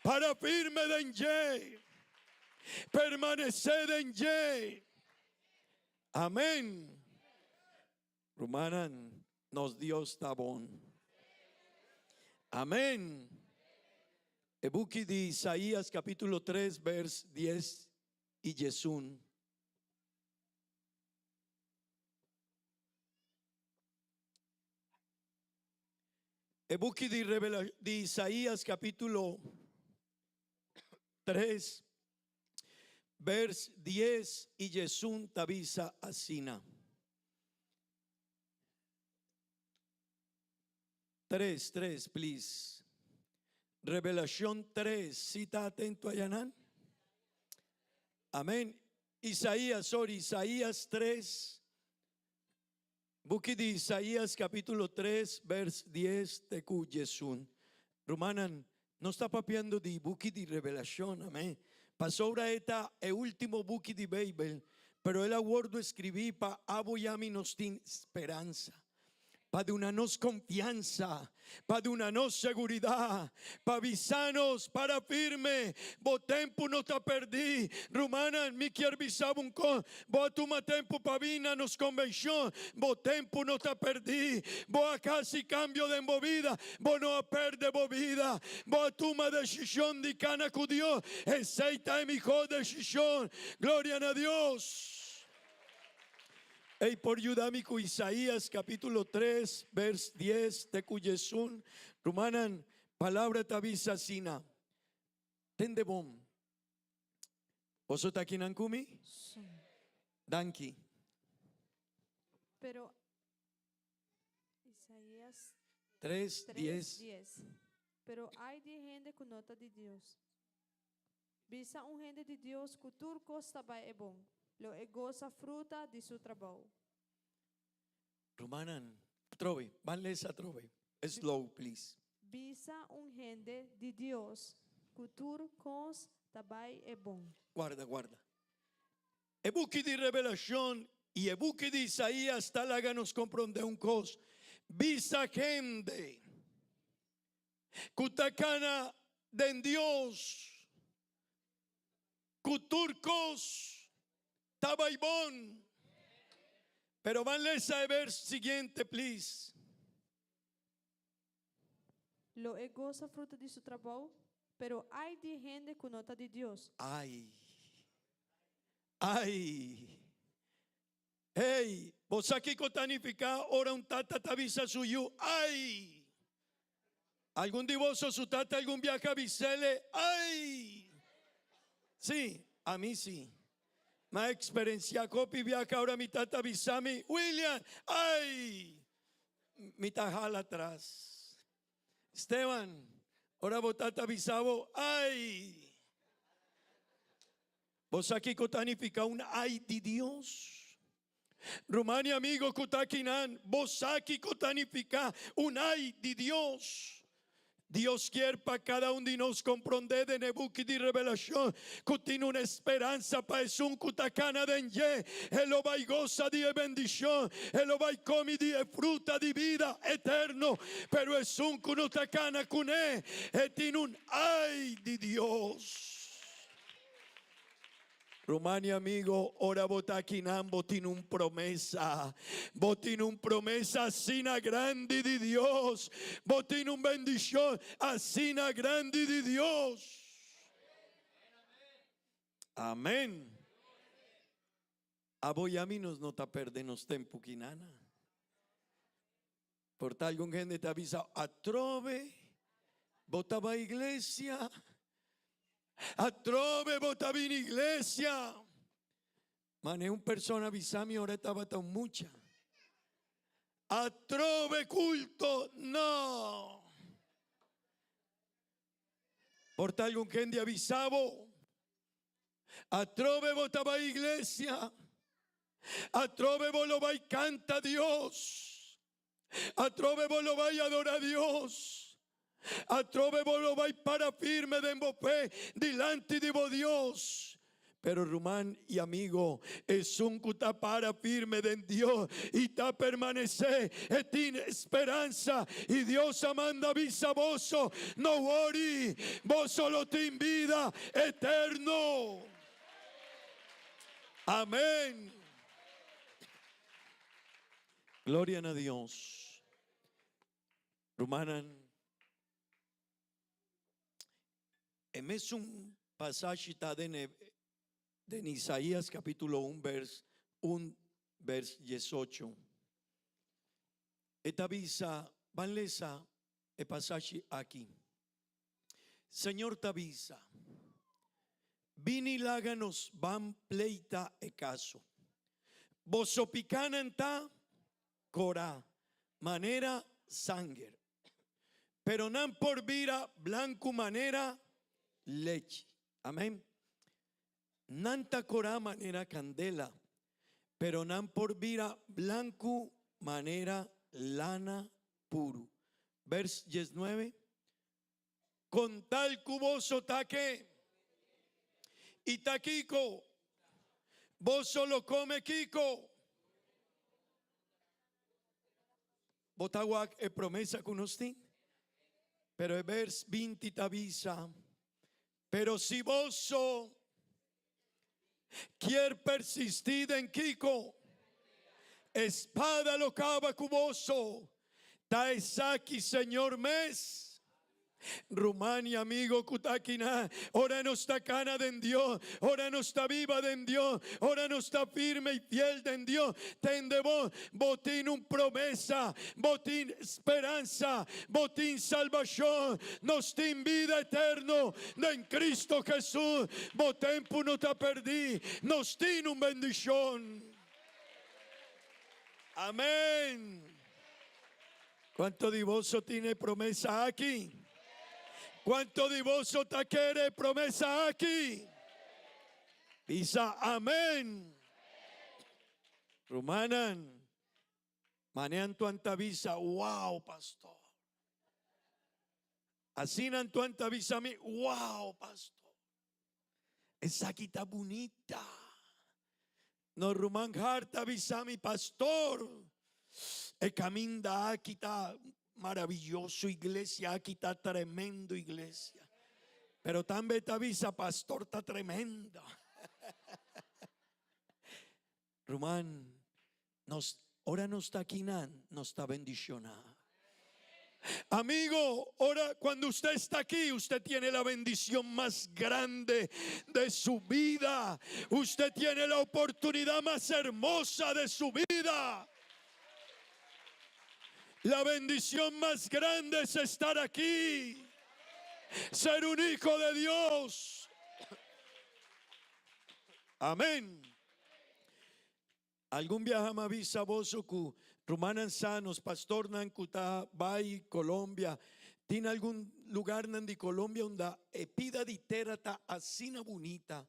S7: Para firme den dje. Permanesé den dje. Amén. Rumannan, nos Dios ta bon. Amén. E buki di Isaías capítulo 3 vers 10 y 11. E buki di, Revela di Isaías capítulo 3 vers 10 y 11 ta bisa asina. 3, 3, please. Revelación 3, si ta atento ayanan? Amén. Isaías, sorry, Isaías 3. Buki di Isaías capítulo 3, vers 10 te ku 11. Rumannan, nos ta papiando di buki di Revelacion, amén. Pasobra e ta e ultimo buki di Bijbel, pero el a wordo escribí pa abo y ami nos tin speransa. Pa duna nos konfiansa, pa duna nos seguridat, pa bisa nos, para firme, bo tempu no ta pèrdí. Rumannan, mi kier bisa bo un kos, bo a tuma tempu pa bin na nos konvenshon, bo tempu no ta pèrdí. Bo a hasi kambio den bo bida, bo no a pèrdè bo bida. Bo a tuma desishon di kana ku Dios, esei ta e mihó desishon. Gloria na Dios! Ey por yuda mi ku Isaías capítulo 3 vers 10 te ku 11. Rumannan, palabra ta bisa asina. Tende bon. Boso ta akinan ku mi? Danki.
S8: Pero Isaías
S7: 3,
S8: 3,
S7: 10.
S8: 10. Pero ay di hende ku no ta di Dios. Bisa un hende di Dios ku tur kos ta bai e bon, lo e gosa fruta di su trabou.
S7: Rumannan, atrobe, ban lesa atrobe. Slow, please.
S8: Bisa un hende di Dios ku tur kos ta bai e bon.
S7: Guarda, guarda. E buki di Revelashon i e buki di Isaías ta laga nos komprondé un kos, Bisa hende ku ta kana den Dios, ku tur kos ta bai bon. Pero ban lesa e vers siguiente, please.
S8: Lo e gosa fruta di su trabou, pero ai di hende ku no ta di Dios.
S7: Ai! Ai! Hey, bo sa kiko ta nifiká ora un tata ta bisa su yu, Ai! Algun di boso su tata algun biaha a bis'ele, Ai! Sí, ami sí. Mi a eksperensiá hopi biaha ora mi tata bisa mi, William, ai! Mi ta hala atras. Esteban, ora bo tata bisa bo, Ai! Bo sa kiko ta nifiká un ai di Dios? Ruman i amigo ku ta akinan, bo sa kiko ta nifiká un ai di Dios? Dios kier pa kada un di nos komprondé den e buki di Revelashon ku tin un speransa pa esun ku ta kana den dje. E lo bai gosa di e bendishon, e lo bai komi di e fruta di bida eterno. Pero esun ku no ta kana kuné, e tin un ai di Dios. Ruman i amigo, ora bo ta akinan bo tin un promesa. Bo tin un promesa asina grandi di Dios. Bo tin un bendishon asina grandi di Dios. Amen. Abo i ami nos no ta perde nos tempu kinana. Por ta algun hende ta bisa, Atrobe bo ta bai iglesia? Atrobe bo ta bini iglesia? Mane un persona bisa mi ora e tabata un mucha, Atrobe culto? No! Por ta algun hende a bisa bo, Atrobe bo ta bai iglesia? Atrobe bo lo bai canta Dios. Atrobe bo lo bai adora Dios. Atrobe bo lo bai para firme den bo fe dilanti di bo Dios. Pero ruman y amigo, esun cu ta para firme den Dios y ta permanece, e tin speransa. Y Dios a manda bisa boso, no worry, boso lo tin bida eterno. Amén. Gloria na Dios. Rumannan, e mesun pasashi ta den e den Isaías capítulo 1 vers 1 vers 18. E ta bisa, ban lesa e pasashi aki. Señor ta bisa, Bini laga nos ban pleita e kaso. Boso pikanan ta korá manera sanger, pero nan por bira blanku manera lechi. Amén. Nan ta korá manera kandela, pero nan por bira blanku manera lana puru. Vers 19. Con tal cu boso ta ke? Y ta kico? Boso lo come kico? Bo ta wak e promesa ku nos tin? Pero e bers 20 ta bisa, Pero si boso kier persistí den kiko, e spada lo kaba ku boso. Ta esaki Señor mes. Ruman y amigo ku ta akinan, ora nos ta kana den Dios, ora nos ta biba den Dios, ora nos ta firme y fiel den Dios, tende bo, bo tin un promesa, bo tin speransa, bo tin salbashon, nos tin bida eterno den Cristo Jesús, bo tempu no ta perdí, nos tin un bendishon. Amén. Cuanto di boso tin e promesa aki? Cuanto di boso ta kere e promesa aki? Bisa amen. Rumannan, mane Antoine ta bisa, wow pastor. Asina Antoine ta bisa mi, wow pastor. Esaki ta bunita. No ruman Hart a bisa mi, Pastor, e caminda aki ta maravilloso, iglesia aki ta tremendo iglesia. Pero tambe ta bisa, Pastor ta tremendo. Ruman, nos, ora nos ta akinan, nos ta bendiciona. Amigo, ora cuando usted está aquí, usted tiene la bendición más grande de su vida. Usted tiene la oportunidad más hermosa de su vida. La bendición más grande es estar aquí, ser un hijo de Dios. Amén. Algun biaha mi a bisa boso ku rumannan sa nos pastornan ku ta bai Colombia, tin algun lugarnan di Colombia unda e pida di tera ta asina bunita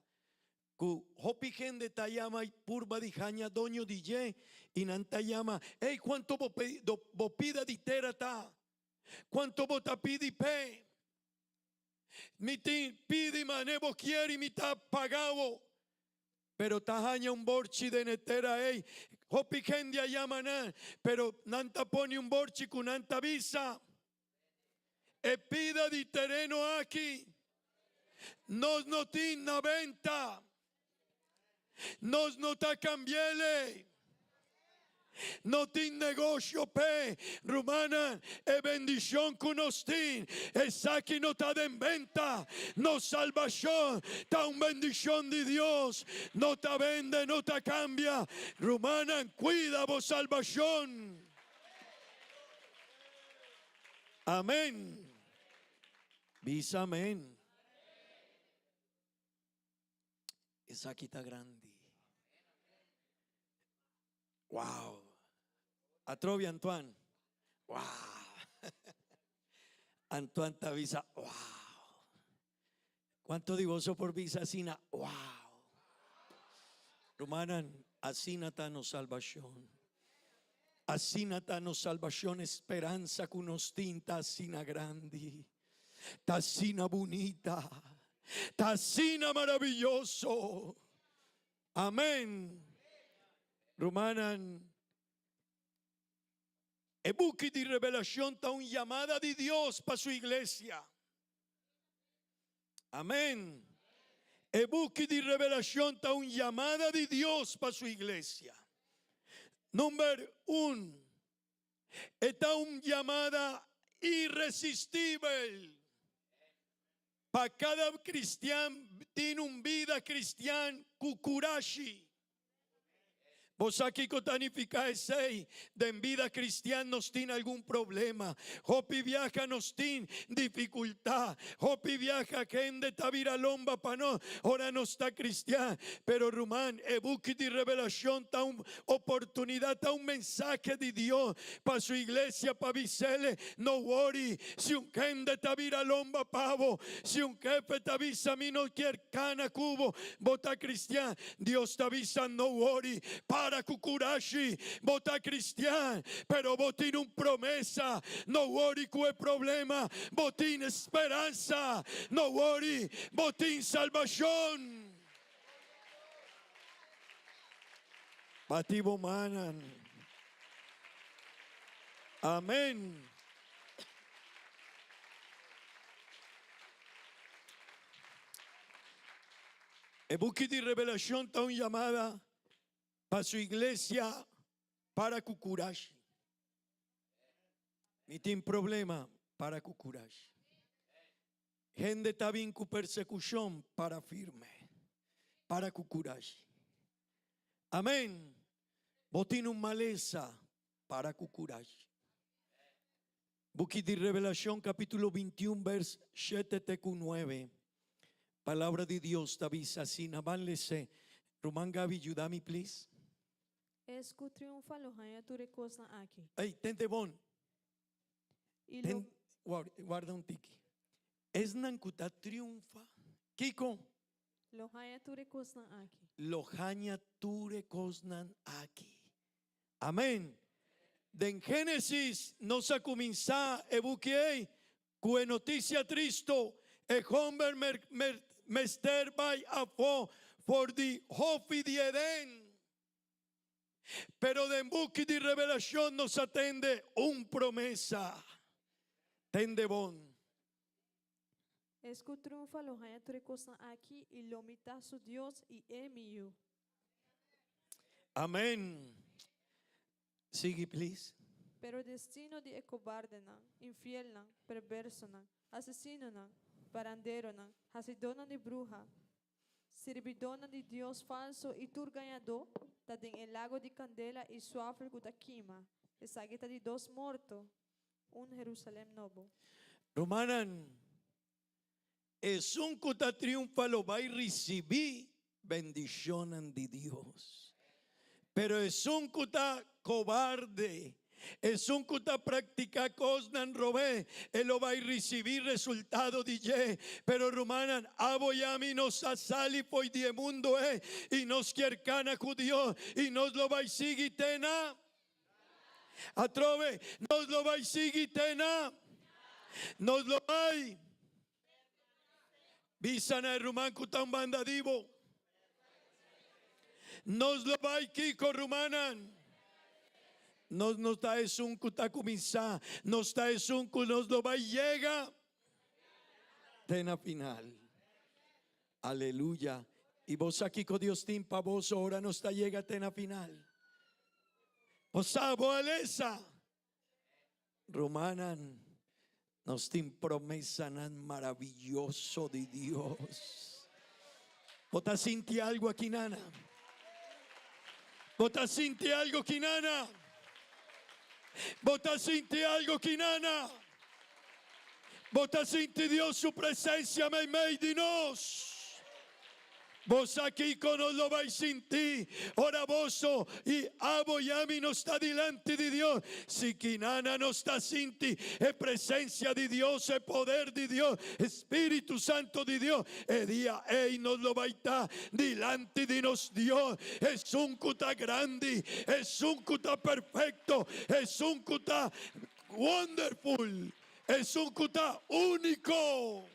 S7: ku hopi hende ta yama i purba di haña doño di dje i nan ta yama, Ey, kuantu bo bo pida di tera ta? Kuantu bo ta pidi p'e? Mi tin pidi mane bo kier i mi ta paga bo. Pero ta haña un borchi den e tera ei. Hopi hende a yama nan, pero nan ta pone un borchi ku nan ta bisa, E pida di tereno aki nos no tin na benta. Nos no ta cambiele. No tin negocio p'e. Rumannan, e bendicion cu nos tin, esaki no ta den benta. Nos salbacion ta un bendicion di Dios. No ta bende, no ta cambia. Rumannan, cuida bo salbacion. Amen. Bisa amen. Esaki ta grandi. Wow. Atrobe Antoine. Wow. Antoine ta bisa, wow. Cuanto di boso por bisa asina, wow. Rumannan, asina ta nos salbacion. Asina ta nos salbacion, esperanza cu nos tin ta asina grandi. Ta asina bunita. Ta asina maravilloso. Amen. Rumannan, e buki di Revelacion ta un yamada di Dios pa su iglesia. Amen. E buki di Revelacion ta un yamada di Dios pa su iglesia. Number un, e ta un yamada irresistibel. Pa kada kristian tin un bida kristian ku kurashi. Bo sa kiko ta nifiká esei? Den bida kristian nos tin algun problema. Hopi biaha nos tin difikultá. Hopi biaha hende ta bira lomba pa nos ora nos ta kristian. Pero ruman, e buki di Revelashon ta un oportunidat, ta un mensahe di Dios pa su iglesia pa bis'el, No wori si un hende ta bira lomba pa bo, si un hefe ta bisa mi no kier kana ku bo, bo ta cristian. Dios ta bisa no wori, para ku kurashi, bo ta cristian, pero bo tin un promesa. No wori ku e problema, bo tin speransa. No wori, bo tin salbashon. Bati bo mannan. Amén. E buki di Revelashon ta un yamada pa su iglesia para ku kurashi. Mi tin problema para ku kurashi. Hende ta bin ku persekushon para firme, para ku kurashi. Amén. Bo tin un malesa para ku kurashi. Buki di Revelashon kapítulo 21 vers 7 te ku 9. Palabra di Dios ta bisa asina. Ban les'é. Ruman Gaby yuda mi please.
S8: Es ku triunfa lo haña tur e kosnan aki.
S7: Ey, tente bon.
S8: I lo.
S7: Ten, warda un tiki. Esnan ku ta triunfa, kiko?
S8: Lo haña tur e kosnan aki.
S7: Lo haña tur e kosnan aki. Amen. Den Génesis nos a kuminsá e buki ei ku e notisia tristu, e hòmber mester bai afó for di Hofi di Edén. Pero den buki di Revelashon nos a tende un promesa. Tende bon.
S8: Es ku triunfa lo haña tur e kosnan aki, i lo mi ta su Dios i e mi yu.
S7: Amen. Sigui please.
S8: Pero destino di e kobardenan, infielnan, perversonan, asesinonan, baranderonan, hasidónan di bruha, sirbidónan di dios falso i tur gañadó ta den e lago di kandela i suafel ku ta kima. Esaki ta di dos morto, un Herusalèm nobo.
S7: Rumannan, esun ku ta triunfa lo bai risibí bendishonnan di Dios. Pero esun ku ta kobarde, esun ku ta praktiká kosnan robé, e lo bai risibí resultado di dje. Pero rumannan, abo i ami nos a sali fo'i di e mundu ei i nos kier kana ku Dios i nos lo bai sigui te na Atrobe, nos lo bai sigui te na Nos lo bai bisa na e ruman ku ta un banda di bo. Nos lo bai kiko, rumannan? Nos no ta esun ku ta kuminsá, nos ta esun ku nos lo bai yega te na final. Aleluya! I bo sa kiko Dios tin pa boso ora nos ta yega te na final? Bo sa, bo a lesa? Rumannan, nos tin promesanan maraviyoso di Dios. Bo ta sinti algu aki, nana? Bo ta sinti algu ki, nana? Bo ta sinti algu ki, nana? Bo ta sinti Dios su presencia meimei di nos? Bo sa kiko nos lo bai sinti ora boso i abo i ami nos ta dilanti di Dios? Si kinana nos ta sinti e presencia di Dios, e poder di Dios, e Spiritu Santo di Dios, e dia ei nos lo bai ta dilanti di nos Dios, esun ku ta grandi, esun ku ta perfecto, esun ku ta Wonderful! Esun ku ta úniko!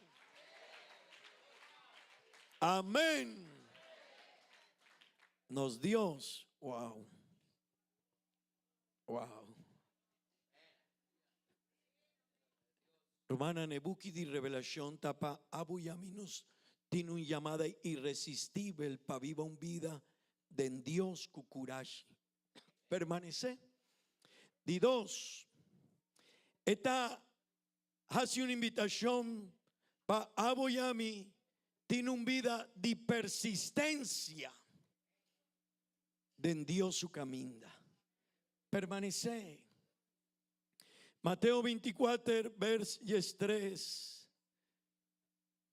S7: Amen! Nos Dios, wow! Wow! Rumannan, e buki di Revelashon ta pa abo i ami. Nos tin un yamada iresistibel pa biba un bida den Dios ku kurashi. Permanesé. Di dos, e ta hasi un invitashon pa abo i ami tin un bida di persistensia den Dios su kaminda. Permanesé. Mateo 24, vers 13.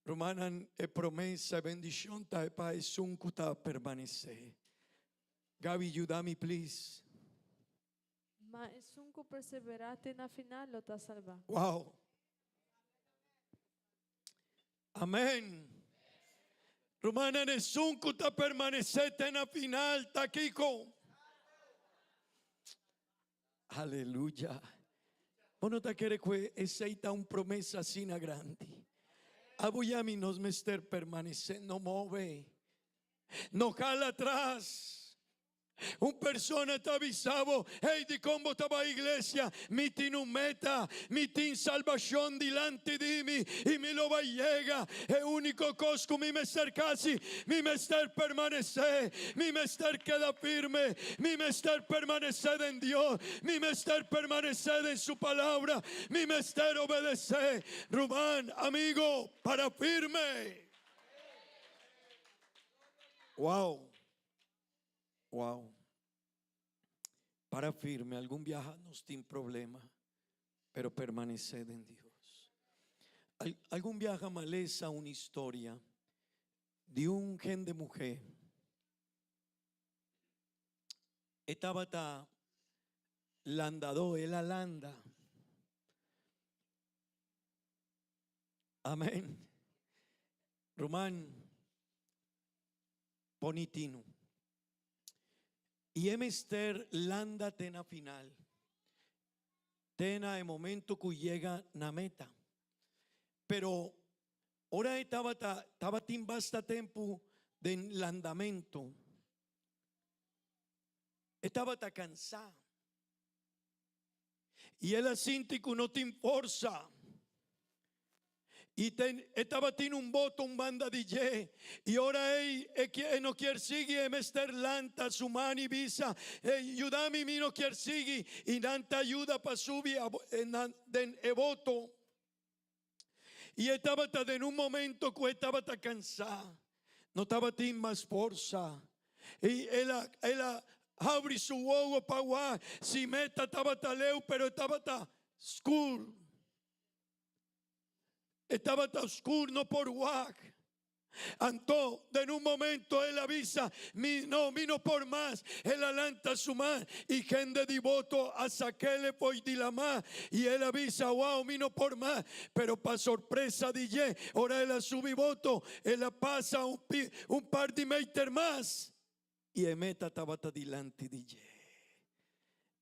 S7: Rumannan, e promesa, e bendishon ta e pa esun ku ta permanesé. Gaby, yuda mi please.
S8: Ma esun ku perseverá te na final lo ta salbá.
S7: Wow! Amén! Rumannan, esun ku ta permanesé te na final ta kiko? Aleluya. Bo no ta kere ku esei ta un promesa asina grandi? Abo i ami nos mester permanesé, no move, no hala atras. Un persona ta bisa bo, Hey, dikon bo ta bai iglesia? Mi tin un meta, mi tin salbashon dilanti di mi i mi lo bai yega. E úniko kos ku mi mester kasi, mi mester permanesé, mi mester keda firme, mi mester permanesé den Dios, mi mester permanesé den Su Palabra, mi mester obedesé. Ruman, amigo, para firme! Wow! Wow. Para firme, algun biaha nos tin problema, pero permanece den Dios. Al, algun biaha m'a lesa un historia di un hende muhe. E tabata landadó, el a landa. Amén. Ruman, Poni tinu. I e mester landa te na final, te na e momento ku yega na meta. Pero ora e tabata tabatin basta tempu den landamentu, e tabata kansá. I el a sinti ku no tin forsa. I ten, e tabatin un boto un banda di dje. I ora ei e, e no kier sigui, e mester lanta su man i bisa, Ei, yuda mi, mi no kier sigui. I nan ta yuda pa subi a, e nan, den e boto. I e tabata den un momento ku e tabata kansá, no tabatin mas forsa. I el a, el a habri su wowo pa wak si meta tabata leu, pero e tabata skur. E tabata skur, no por wak. Anto, den un momento el a bisa, Mi no, mi no por mas. El a lanta su man i hende di boto a sak'ele fo'i di lamá. I el a bisa, Wow, mi no por mas. Pero pa sorpresa di dje, ora el a subi boto, el a pasa un pi, un par di meter mas i e meta tabata dilanti di dje.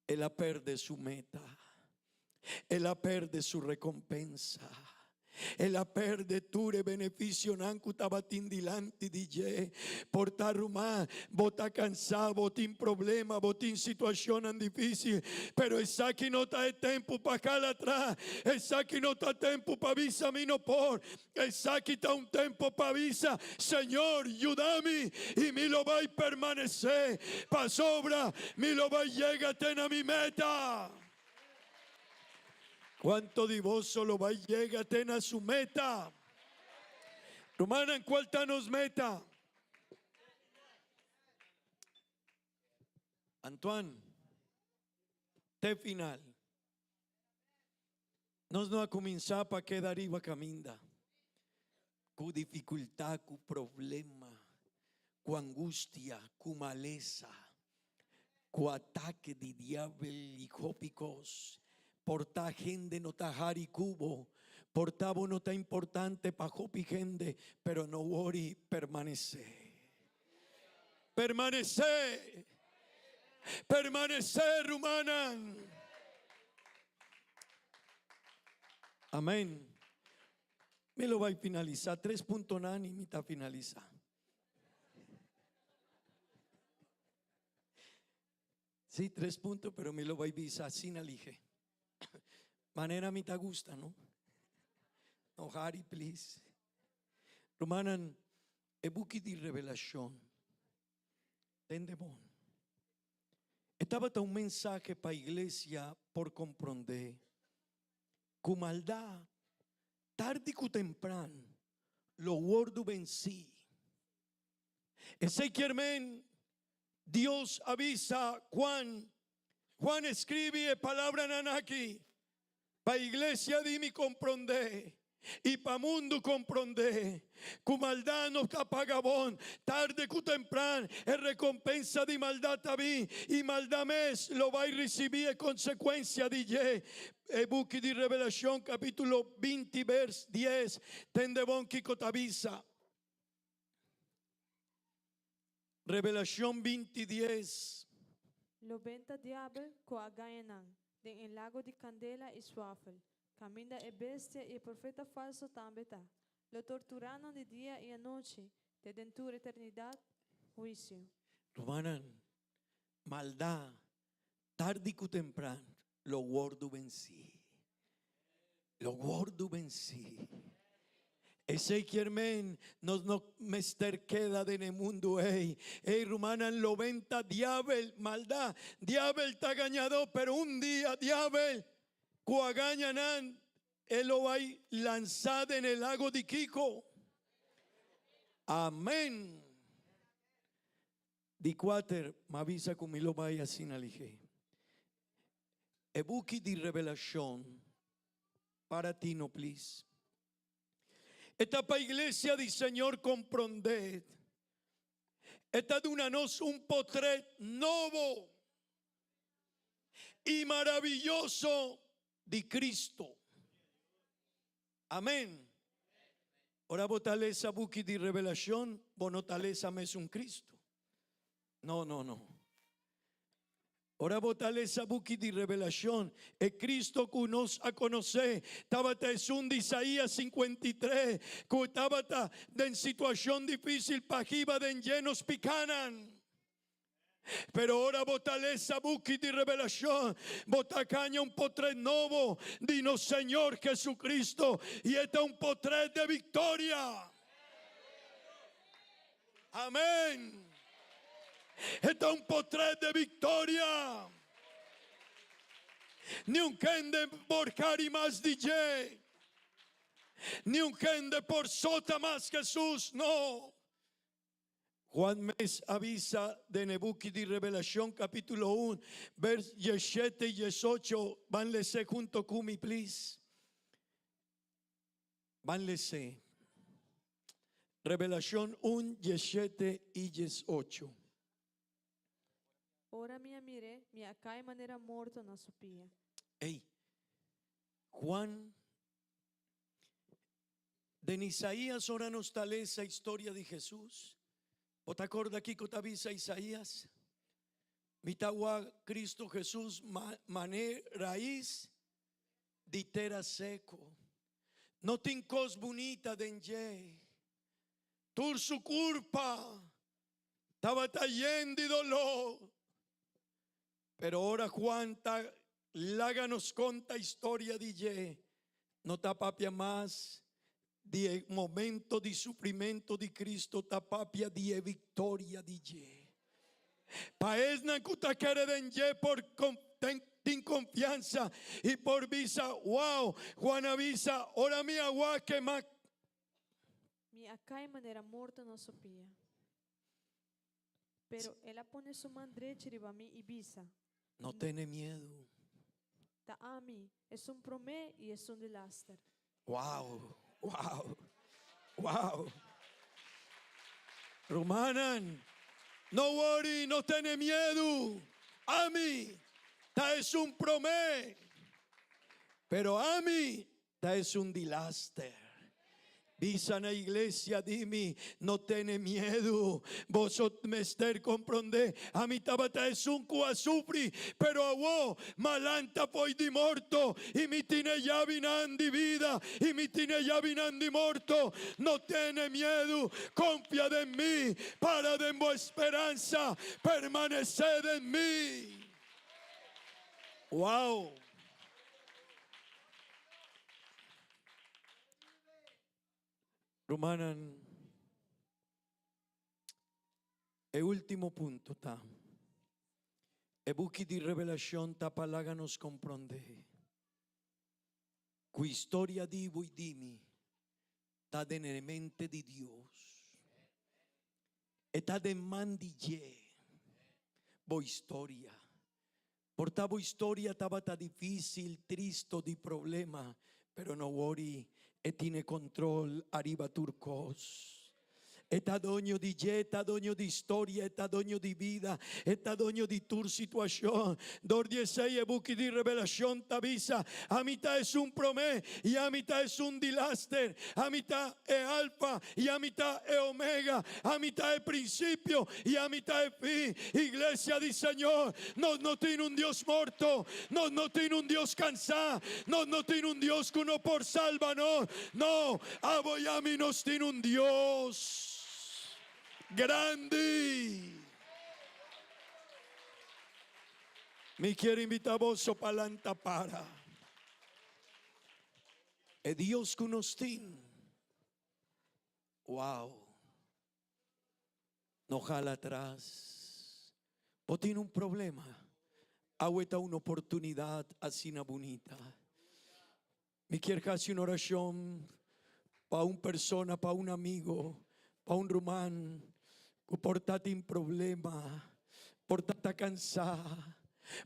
S7: El a perde su meta. El a perde su recompensa. El a perde tur e beneficionan cu tabatin dilanti di dje. Por ta ruman, bo ta cansa, bo tin problema, bo tin situacionnan dificil, pero esaki no ta e tempo pa cala atras. Esaki no ta tempo pa bisa mi no por. Esaki ta un tempo pa bisa, Señor, yuda mi i mi lo bai permanece, pasobra mi lo bai yega te na mi meta. Cuanto di boso lo bai yega te na su meta? Rumannan, cual ta nos meta? Antoine, te final. Nos no a kuminsá pa keda riba kaminda ku difikultat, ku problema, ku angustia, ku malesa, ku atake di diabel i hopi kos. Por ta hende no ta hari ku bo, por ta bo no ta importante pa hopi hende, pero no wori, permanesé. Permanesé! Permanesé, rumannan! Amén. Mi lo bai finalisá. Tres puntonan i mi ta finalisá. Sí, tres punto, pero mi lo bai bisa asina lige. Manera mi ta gusta, no? No hari, please. Rumannan, e buki di Revelashon, tende bon. E tabata un mensahe pa iglesia por komprondé ku maldat, tardi ku tempran, lo wòrdu bensí. Esei kier men Dios a bisa Juan, Juan escribi e palabranan aki pa iglesia di mi comprende y pa mundo comprende cu maldad no ta paga bon, tarde cu tempran e recompensa di maldad ta bin y maldad mes lo bay ricibi e consecuencia di dje. E buki di Revelacion capitulo 20 vers 10 tende bon kico ta bisa. Revelashon 20 dies.
S8: Lo benta diabel ku a gaña nan den e lago di kandela i swafel, kaminda e bestia i e profeta falso tambe ta. Lo torturá nan di dia i anochi te den tur eternidat. Huisio.
S7: Rumannan, Maldad, tardi ku tempran, lo wordu vencí. Lo wordu vencí. Esei kier men nos no mester keda den e mundu ei. Ei rumannan lo benta diabel, maldad. Diabel ta gañadó, pero un dia diabel ku a gaña nan, e lo bai lansa den e lago di kiko? Amen. Di kuater, m'a bisa ku mi lo bai asina lihé. E buki di Revelashon, para tino plis. E ta pa iglesia di Señor komprondé. E ta duna nos un potret nobo i maraviyoso di Cristo. Amén. Ora bo ta lesa buki di Revelacion, bo no ta lesa mesun Cristo. No, no, no. Ora bo ta lesa buki di Revelacion, e Cristo cu nos a conoce tabata esun di Isaías 53, cu tabata den situacion dificil pa hiba den llenos picanan. Pero ora bo ta lesa buki di Revelashon, bo ta kaña un potret nobo di nos Señor Jesucristo, i e ta un potret de viktoria. Amen. E ta un potret de viktoria. Niun kende por kari mas di dje. Niun kende por sota mas Jesus, no. Juan mes a bisa den e buki di Revelacion capítulo un, vers dieshete i diesocho, ban les'é hunto cu mi please. Ban les'é. Revelacion un, dieshete i diesocho.
S8: Ora mi a mir'é, mi a cai manera morto na su pia.
S7: Ey, Juan Den Isaías ora nos ta lesa historia di Jesús, bo ta corda kico ta bisa Isaías? Mi ta wak Cristo Jesús mane rais di tera seco. No tin cos bunita den dje. Tur su curpa tabata yen di dolor. Pero ora Juan ta laga nos konta historia di dje, no ta papia mas di e momento di sufrimento di Cristo, ta papia di e victoria di dje. Pa esnan cu ta kere den dje por tin confiansa y por bisa, Wow, Juan a bisa, ora mi a wak kema.
S8: Mi a cai manera morto na su pia. Pero el a pone su man drechi riba mi i bisa.
S7: No tene miedu.
S8: Ta ami, esun promé i esun di laster.
S7: Wow, wow, wow. Rumannan, no worry, no tene miedu. Ami ta esun promé, pero ami Ta esun dilaster. Bisa na iglesia di mi, no tene miedu. Boso mester comprende, ami tabata esun cu a sufri, pero awo m'a lanta fo'i di morto y mi tin e yabinan di bida y mi tin e yabinan di morto. No tene miedu, confia den mi, para den bo esperansa, permanece den mi. Wow! Rumannan, e último punto ta, e buki di Revelashon ta pa laga nos komprondé ku historia di bo i di mi ta den e mente di Dios. E ta den man di dje, bo historia. Por ta bo historia tabata difícil, tristo, di problema, pero no worry, e tine control ariba tur cos. E ta doño di dje, e ta doño di historia, e ta doño di bida, e ta doño di tur situacion. Dor di esey e buki di Revelacion ta bisa, Ami ta esun prome y ami ta esun di laster, ami ta e Alfa y ami ta e Omega, ami ta e principio y ami ta e fin. Iglesia di Señor, nos no tin un Dios morto, nos no tin un Dios cansá, nos no tin un Dios cu no por salba nos. No, abo y ami nos tin un Dios grandi. Mi kier invita boso pa lanta para. E Dios ku nos tin. Wow. No jala atras. Bo tin un problema. Awe ta un oportunidad asina bunita. Mi kier hasi un oracion pa un persona, pa un amigo, pa un ruman cu por ta tin problema, por ta ta cansa,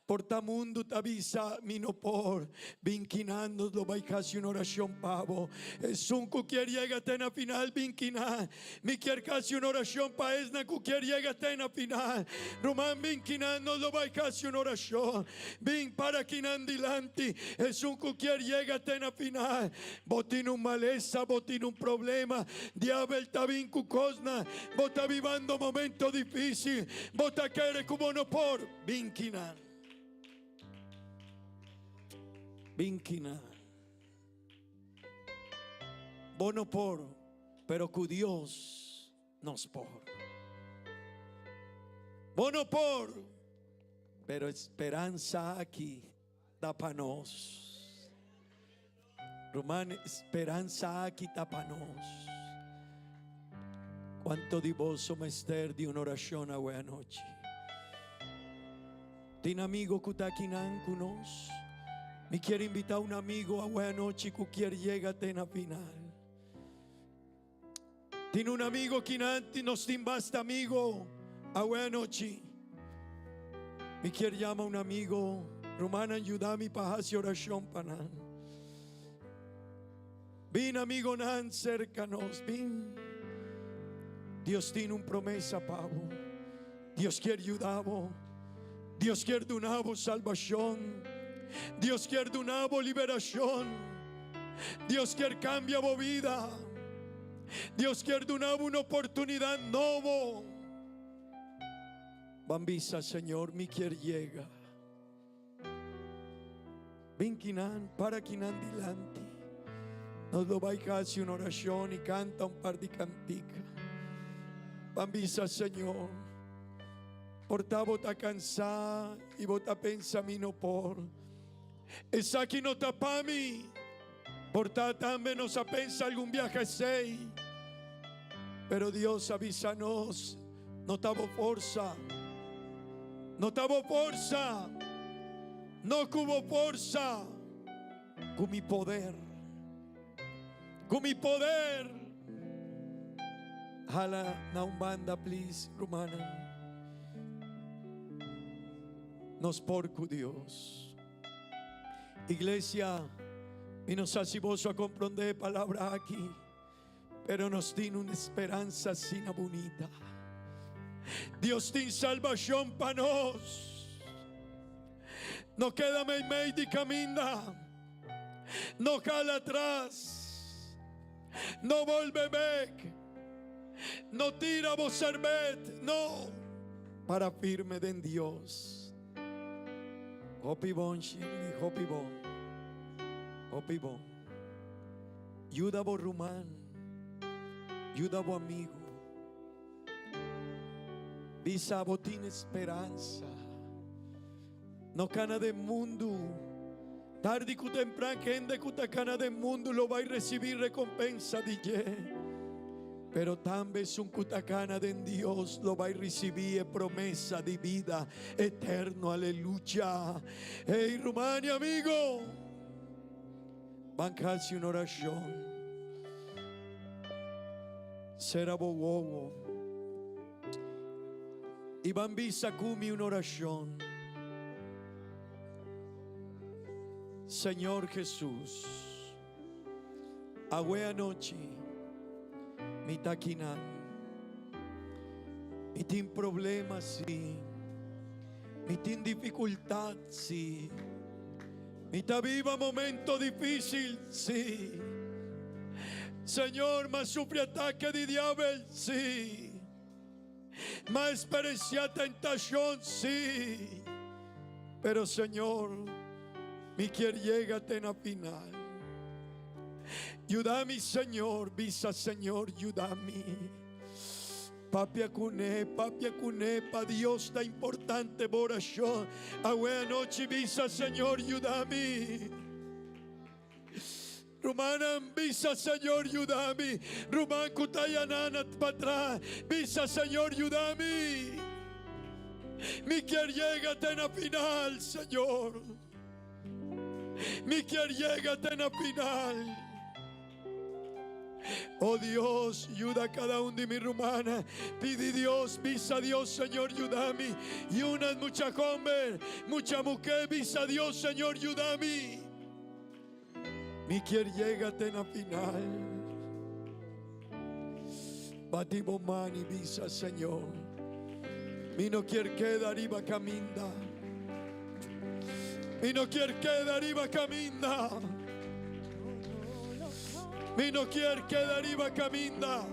S7: por ta mundo ta bisa mi no por. Bin kinan nos lo bai hasi un oracion pa bo. Esun cu kier yega te na final bin kinan. Mi kier hasi un oracion pa esnan cu kier yega te na final. Ruman bin kinan nos lo bai hasi un oracion. Bin para kinan dilanti. Esun cu kier yega te na final. Bo tin un malesa, bo tin un problema. Diabel ta bin cu cosnan. Bo ta bibando momento dificil. Bo ta kere cu bo no por. Bin kinan. Bin kinan. Bo no por, pero cu Dios nos por. Bo no por, pero esperanza aki ta pa nos. Ruman, esperanza aki ta pa nos. Cuanto di boso mester di un oracion awe anochi? Tin amigo cu ta akinan cu nos? Mi kier invita un amigo awe anochi cu kier yega te na final. Tin un amigo kinan, nos tin basta amigo awe anochi. Mi kier yama un amigo, rumannan yuda mi pa haci oracion pa nan. Bin amigonan cerca nos, bin. Dios tin un promesa pa bo. Dios kier yuda bo. Dios kier duna bo salbacion. Dios kier duna bo liberacion. Dios kier cambia bo vida. Dios kier duna bo un oportunidad nobo. Ban bisa, Señor, mi kier yega. Bin kinan, para kinan dilanti. Nos lo bai hasi un oracion y canta un par di cantica. Ban bisa, Señor, por ta bo ta cansa y bo ta pensa mi no por. Esaki no ta pa mi. Por ta tambe nos a pensa algun biaha esey. Pero Dios a bisa nos, no ta bo forsa. No ta bo forsa. No ku bo forsa. Ku mi poder. Ku mi poder. Hala na un banda, please, rumannan. Nos por ku Dios. Iglesia, mi no sa si boso a comprende e palabra aki. Pero nos tin un esperansa asina bunita. Dios tin salbacion pa nos. No keda meimei di caminda. No cala atras. No bolbe bek. No tira bo serbet. No. Para firme den Dios. Hopi bon, Shirley. Hopi bon. Hopi bon. Yuda bo ruman, yuda bo amigo. Bisa bo tin speransa. No kana den mundu. Tardi ku tempran hende ku ta kana den mundu lo bai risibi rekompensa di dje. Pero tambe esun ku ta kana den Dios lo bai risibi e promesa di bida eterno. Aleluya! Ey ruman y amigo! Ban hasi un orashon. Sera bo wowo i ban bisa ku mi un orashon. Señor Jesus, awe anochi mi ta akinan. Mi tin problema, sí. Mi tin dificultad, sí. Mi ta biba momento difícil, sí. Señor, m'a sufri ataque di diabel, sí. M'a experiencia tentacion, sí. Pero Señor, mi kier yega te na final. Yuda mi, Señor, bisa Señor, yuda mi. Papia kuné, papia kuné, pa Dios ta importante bo orashon. Awe anochi bisa, Señor, yuda mi. Rumannan, bisa, Señor, yuda mi. Ruman ku ta yana patras, bisa, Señor, yuda mi. Mi kier yega te na final, Señor. Mi kier yega te na final. Oh Dios, yuda kada un di mi rumannan. Pidi Dios, bisa Dios, Señor, yuda mi. I un mucha hòmber, mucha muhé, bisa Dios, Señor, yuda mi. Mi kier yega te na final. Bati bo man i bisa, Señor. Mi no kier keda riba kaminda. Mi no kier keda riba kaminda. Mi no kier keda riba kaminda.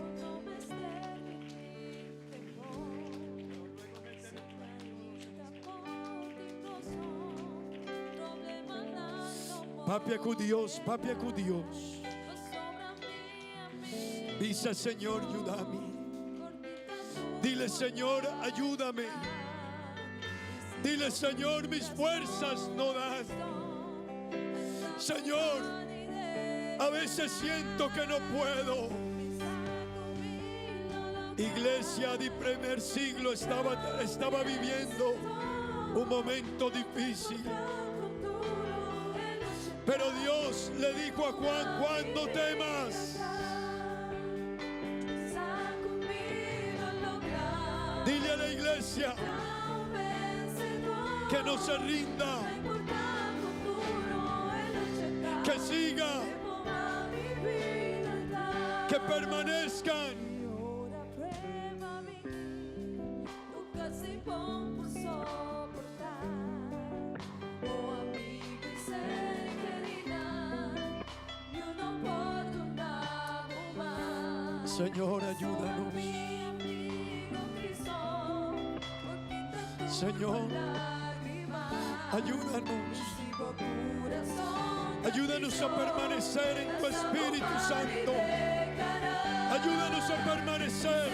S7: Papia ku Dios, papia ku Dios. Bisa, Señor, yuda mi. Dile, Señor, ayúdame. Dile, Señor, mis fuerzas no dan. Señor, a veces siento que no puedo. Iglesia de primer siglo estaba viviendo un momento difícil. Pero Dios le dijo a Juan, Juan, no temas. Dile a la iglesia que no se rinda, que siga, que permanezcan. Señor, ayúdanos. Señor, ayúdanos. Ayúdanos a permanecer en tu Espíritu Santo. Ayúdanos a permanecer.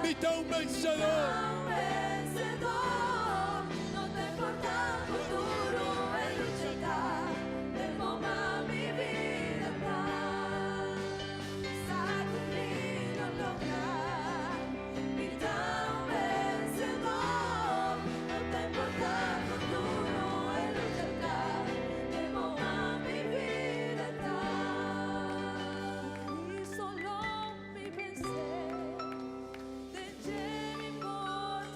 S7: Mi ta un vencedor.
S2: No ta importá kon duru e lucha ta, den bo man mi bida ta. Sa ku mi lo logra, mi ta un vensedó. No ta importá kon duru e lucha ta, den bo man mi bida ta. Cristo lo mi vense, den dje mi por.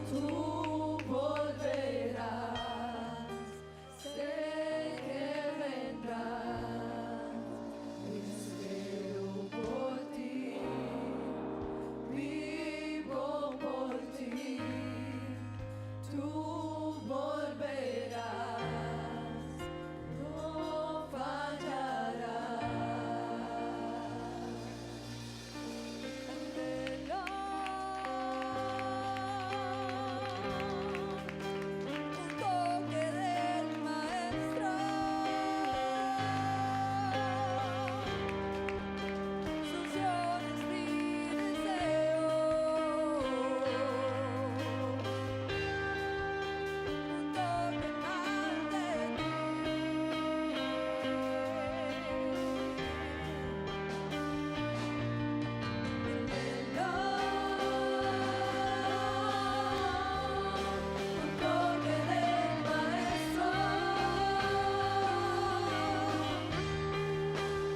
S2: Tú volverás, sé que vendrás. Espero por ti, vivo por ti. Tú volverás, no fallarás. Anhelo un toque del maestro. Su unción es mi deseo. Un toque más de ti. Anhelo un toque del maestro.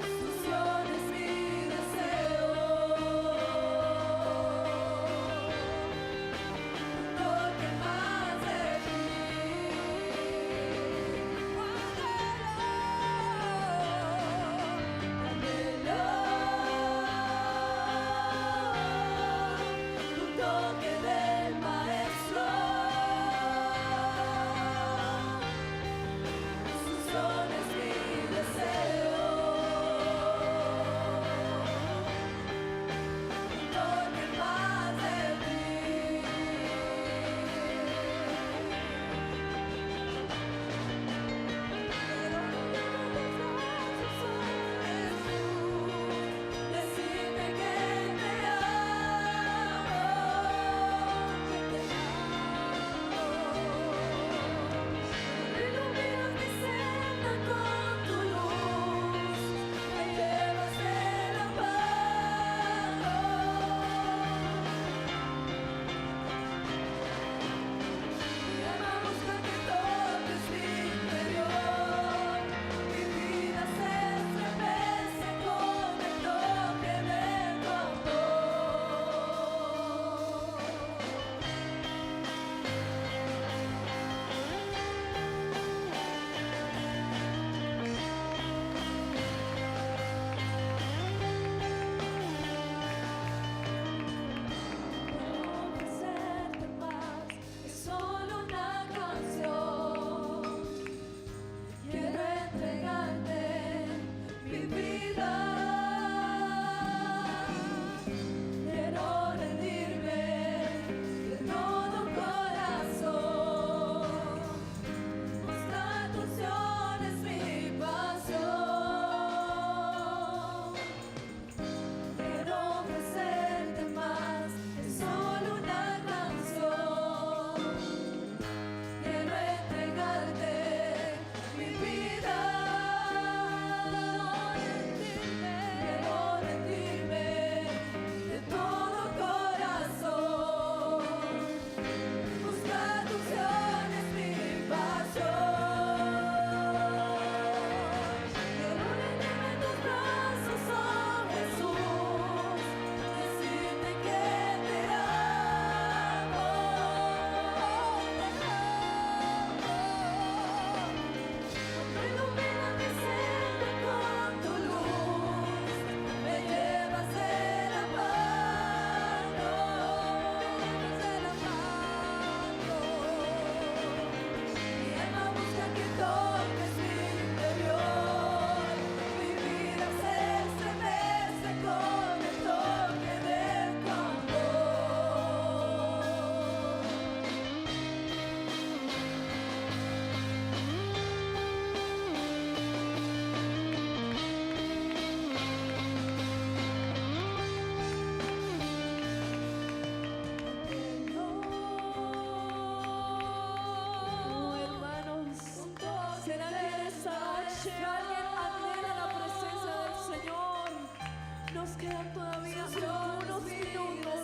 S2: Su unción es mi deseo. Un toque más de ti. Anhelo, anhelo un toque del maestro. Su unción es mi deseo. Un toque más de ti. Quiero tus brazos, oh Jesús, decirte que te amo, que te amo. Iluminas mi senda con tu luz, me llevas de la mano. Mi alma busca que toques mi interior, mi vida se estremece con el toque de tu amor. Quiero ofrecerte más que solo una canción. Quiero entregarte mi vida. Quiero rendirme de todo corazón. Buscar tu unción es mi pasión. Quiero ofrecerte más que solo una canción. Quiero entregarte mi vida. Quiero rendirme de todo corazón. Buscar tu unción es mi pasión. Quiero rendirme en tus brazos, oh Jesús, decirte que te amo, te amo. Cuando iluminas mi senda con tu luz, me llevas de la mano, me llevas de la mano. Mi alma busca que toques mi interior, mi vida se estremece con el toque de tu amor.
S8: Oh, hermanos, ¿será que en esta noche alguien anhela la presencia del Señor? Nos quedan todavía algunos minutos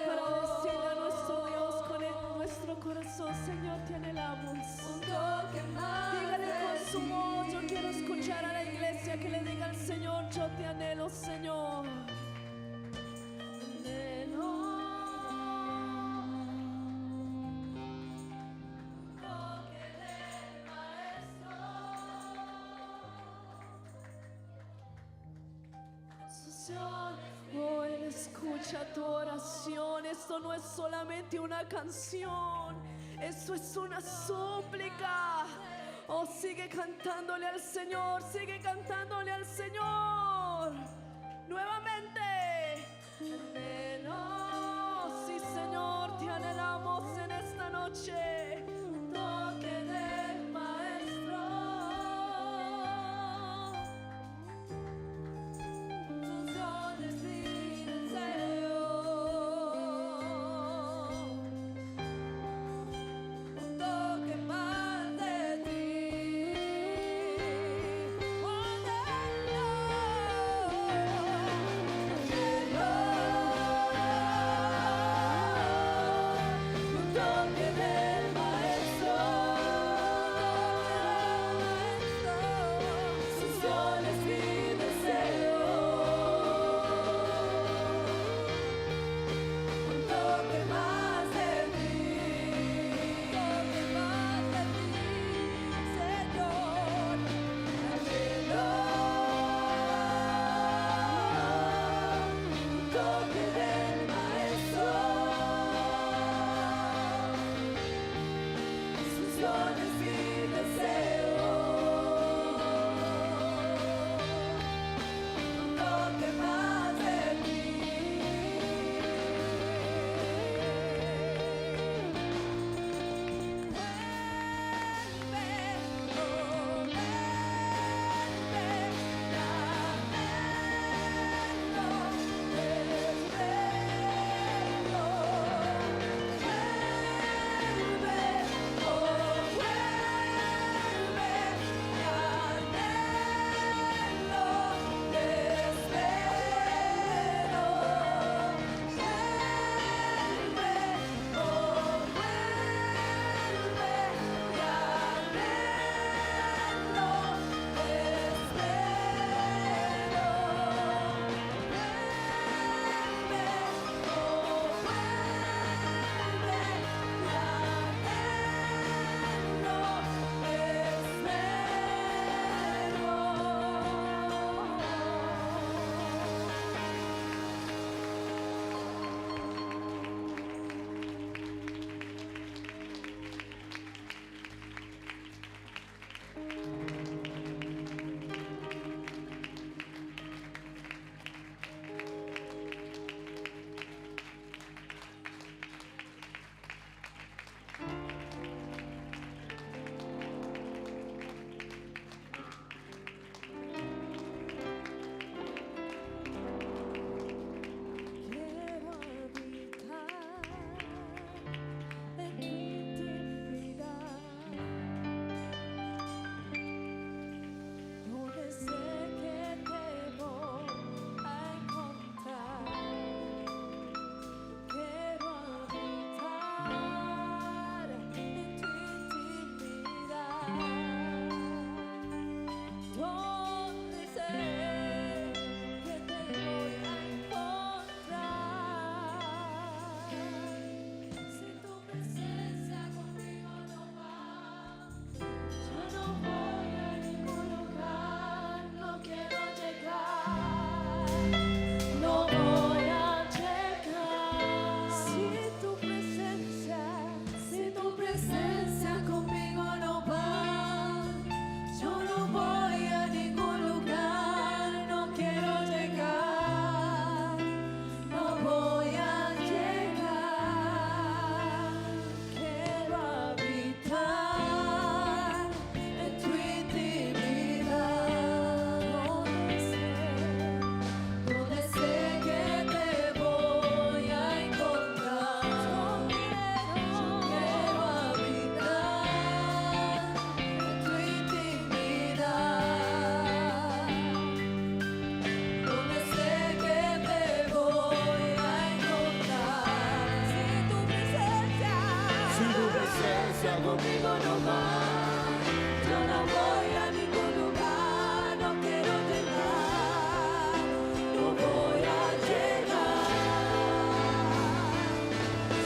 S8: para decirle a nuestro Dios con nuestro corazón, Señor, te anhelamos.
S2: Un toque más
S8: Dígale
S2: de
S8: con su voz, yo
S2: ti.
S8: quiero escuchar a la iglesia que le diga al Señor, yo te anhelo, Señor. Anhelo.
S4: Unción. Oh, Él escucha tu oración. Esto no es solamente una canción. Esto es una súplica. Oh, sigue cantándole al Señor. Sigue cantándole al Señor. Nuevamente. Anhelo. Sí, Señor, te anhelamos en esta noche. Toque del Maestro. Tu unción es mi deseo. Un toque más de ti. Anhelo, anhelo. Un toque del Maestro. Su unción es mi deseo. Un toque más de ti, un toque más de ti, Señor. Anhelo un toque del Maestro. Su unción es mi deseo. Un toque más de ti. Vuelve, oh, vuelve, te anhelo, te espero. Vuelve, oh, vuelve, te anhelo, te espero. Vuelve, oh, vuelve, te anhelo, te espero. Vuelve, oh, vuelve, te anhelo, te espero. Quiero habitar en tu intimidad, donde sé que te voy a encontrar. Quiero habitar en tu intimidad, donde sé que te voy a encontrar. Si tu presencia conmigo no va, yo no voy a ningún lugar, no quiero llegar, no voy a llegar. Si tu presencia, si tu presencia conmigo no va, yo no voy a ningún lugar, no quiero llegar, no voy a llegar. Quiero habitar en tu intimidad, donde sé que te voy a encontrar. Yo quiero habitar en tu intimidad, donde sé que te voy a encontrar. Si tu presencia,
S6: Si tu presencia
S4: conmigo no va, yo no voy a ningún lugar, no quiero llegar, no voy a llegar.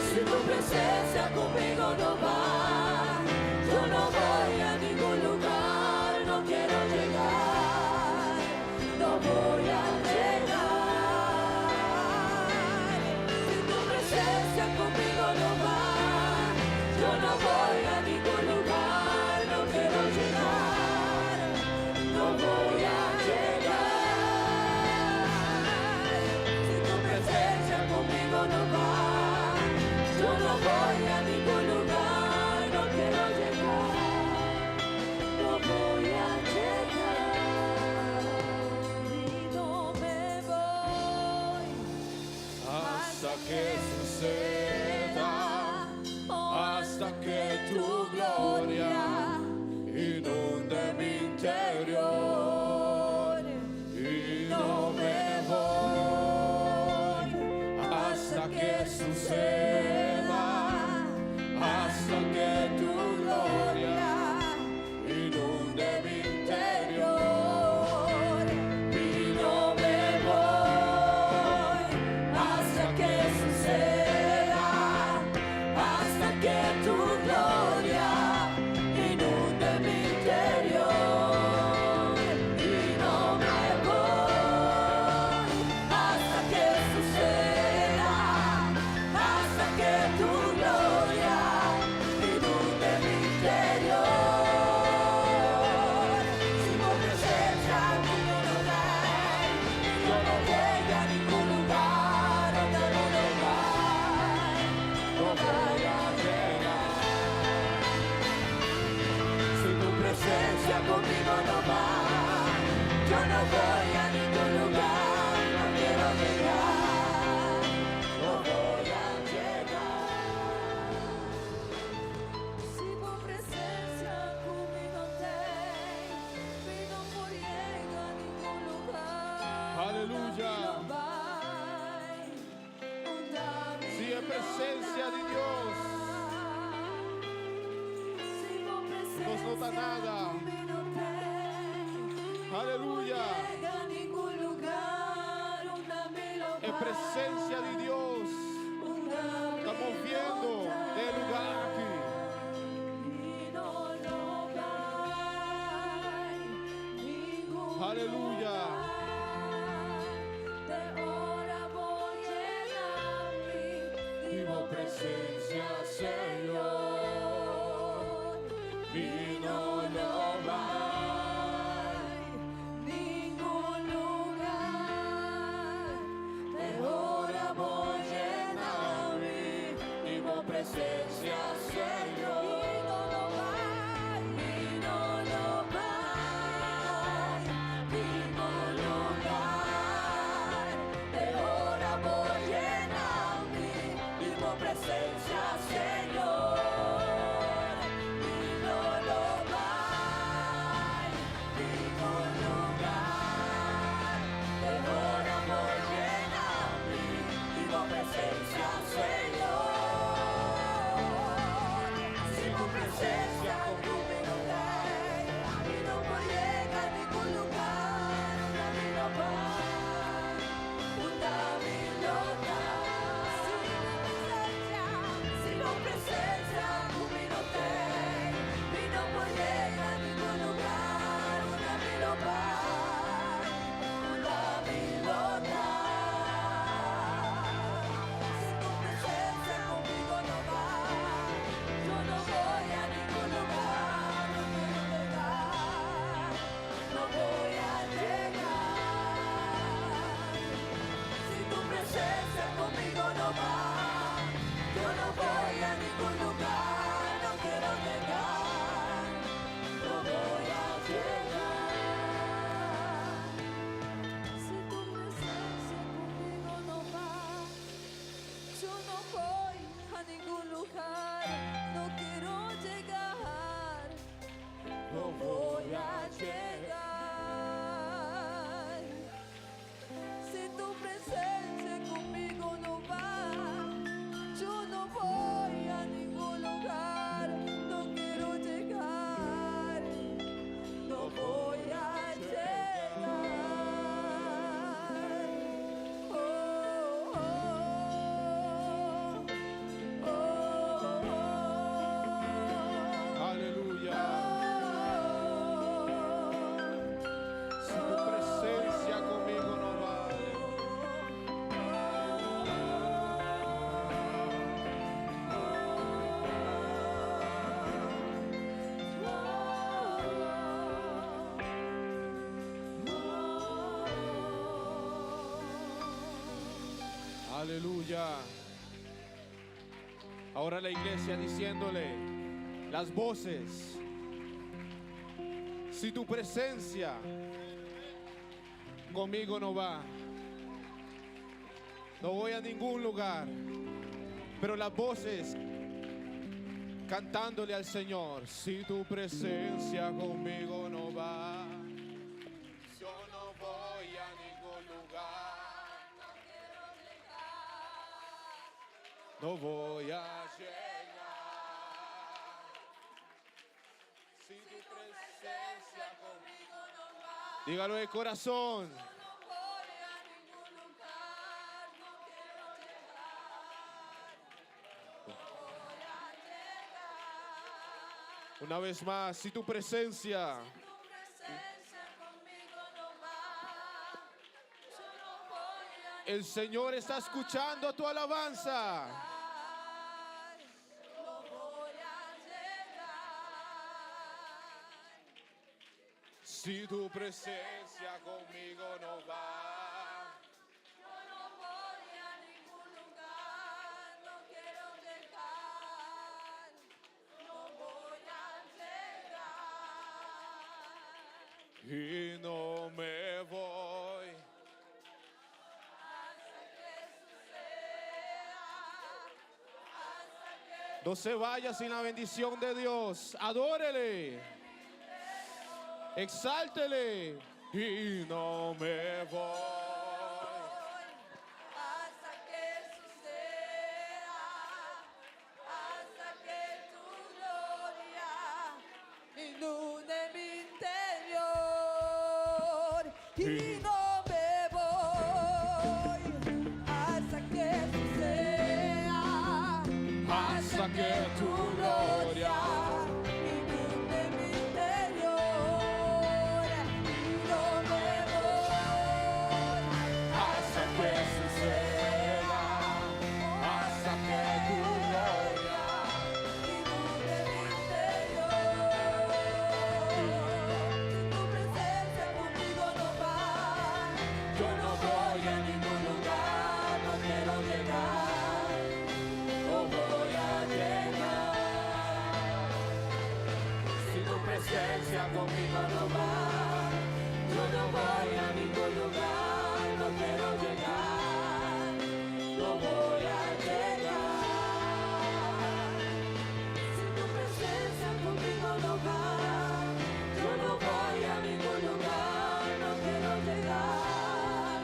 S4: Si tu presencia conmigo no va, yo no voy a ningún lugar, no quiero llegar, no voy a llegar.
S2: voy a ningún lugar, no quiero llegar, no voy a llegar. Si tu presencia conmigo no va, yo no voy a ningún lugar, no quiero llegar, no voy a llegar. Y no me voy
S1: Hasta que suceda, hasta que tu gloria inunde mi interior. Y no me voy hasta que suceda, hasta que tu gloria inunde mi interior.
S2: Y no me voy hasta que suceda, hasta que tu gloria inunde mi interior. Y no me voy hasta que suceda, hasta que tu gloria inunde mi interior. Si tu presencia conmigo no va, yo no voy a ningún lugar, a ningún lugar, no voy a llegar. Si tu presencia conmigo no va, yo no voy a ningún lugar, no quiero llegar, no voy a llegar. Si tu presencia conmigo te, mi no por yega na ningun lugá.
S1: Aleluya. Si e presensia di Dios nos no ta nada. Aleluya. E presensia di Dios ta moviendo den e lugá aki.
S2: Mi no lo bai, ningun
S1: Aleluya.
S2: Te ora bo yena mi,
S1: Di bo presensia, Señor. Mi no lo bai.
S2: Ningun lugá. Te ora bo yena mi,
S1: Di bo presensia, Señor.
S2: Mi no lo bai, mi no lo bai, ningun lugá. Te ora bo yena mi, di bo presensia, Señor.
S1: Aleluya. Ahora la iglesia diciéndole las voces. Si tu presencia conmigo no va, no voy a ningún lugar. Pero las voces cantándole al Señor, si tu presencia conmigo no va, yo no voy a ningún lugar. No voy a llegar. Si tu presencia conmigo no va. Dígalo de corazón. Una vez más, si tu presencia El Señor está escuchando tu alabanza. Si tu presencia conmigo no va.
S2: Yo no voy a ningún lugar, no quiero llegar, no voy a llegar.
S1: Y no me voy.
S2: Hasta que suceda, hasta que
S1: No se vaya sin la bendición de Dios. Adórele. Exáltele. Y no me voy.
S2: Hasta que suceda, hasta que tu gloria inunde mi interior. Y no me voy hasta que suceda,
S1: Hasta que tu gloria
S2: inunde mi interior. Y no me voy
S1: Hasta que suceda, hasta que tu gloria
S2: inunde mi interior. Si tu presencia conmigo no va, yo no voy a ningún lugar, no quiero llegar, no voy a llegar. Si tu presencia conmigo no va, yo no voy a ningún lugar, no quiero llegar, no voy a llegar. Si tu presencia conmigo no va, yo no voy a ningún lugar, no quiero llegar,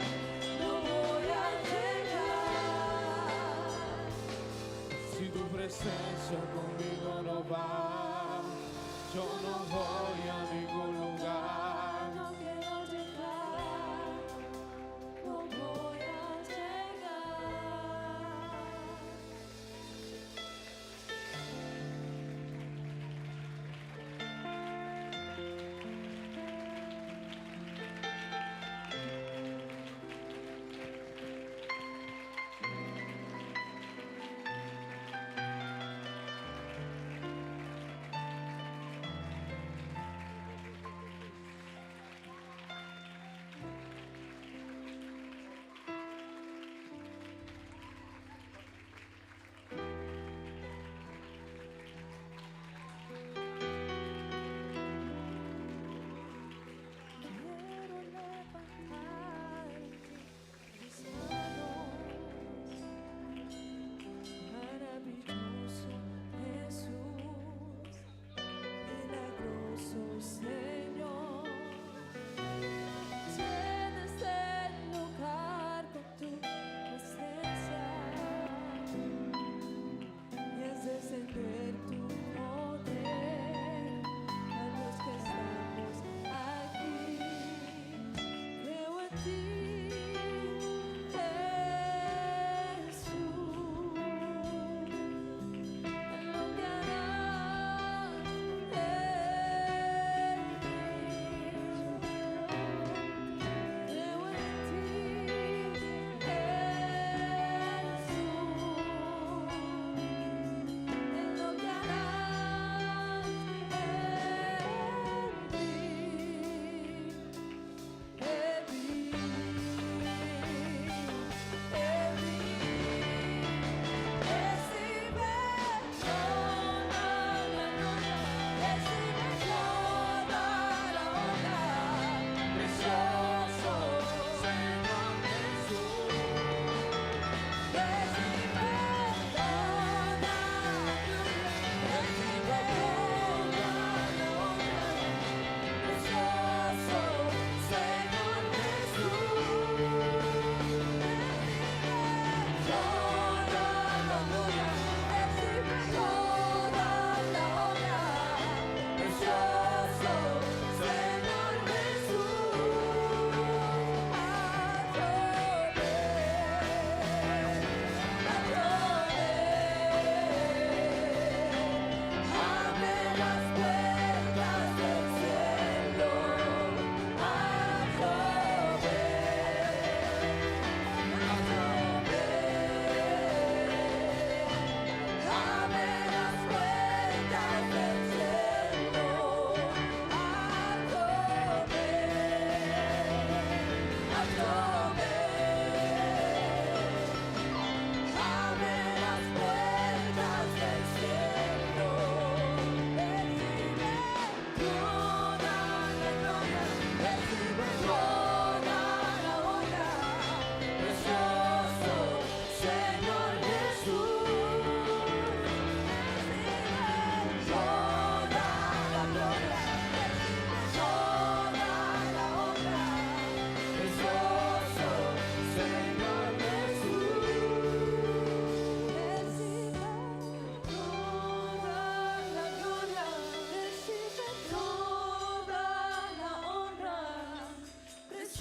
S2: no voy a llegar.
S1: Si tu presencia conmigo no va, yo no voy a ningún lugar.
S2: No quiero llegar, no voy a llegar.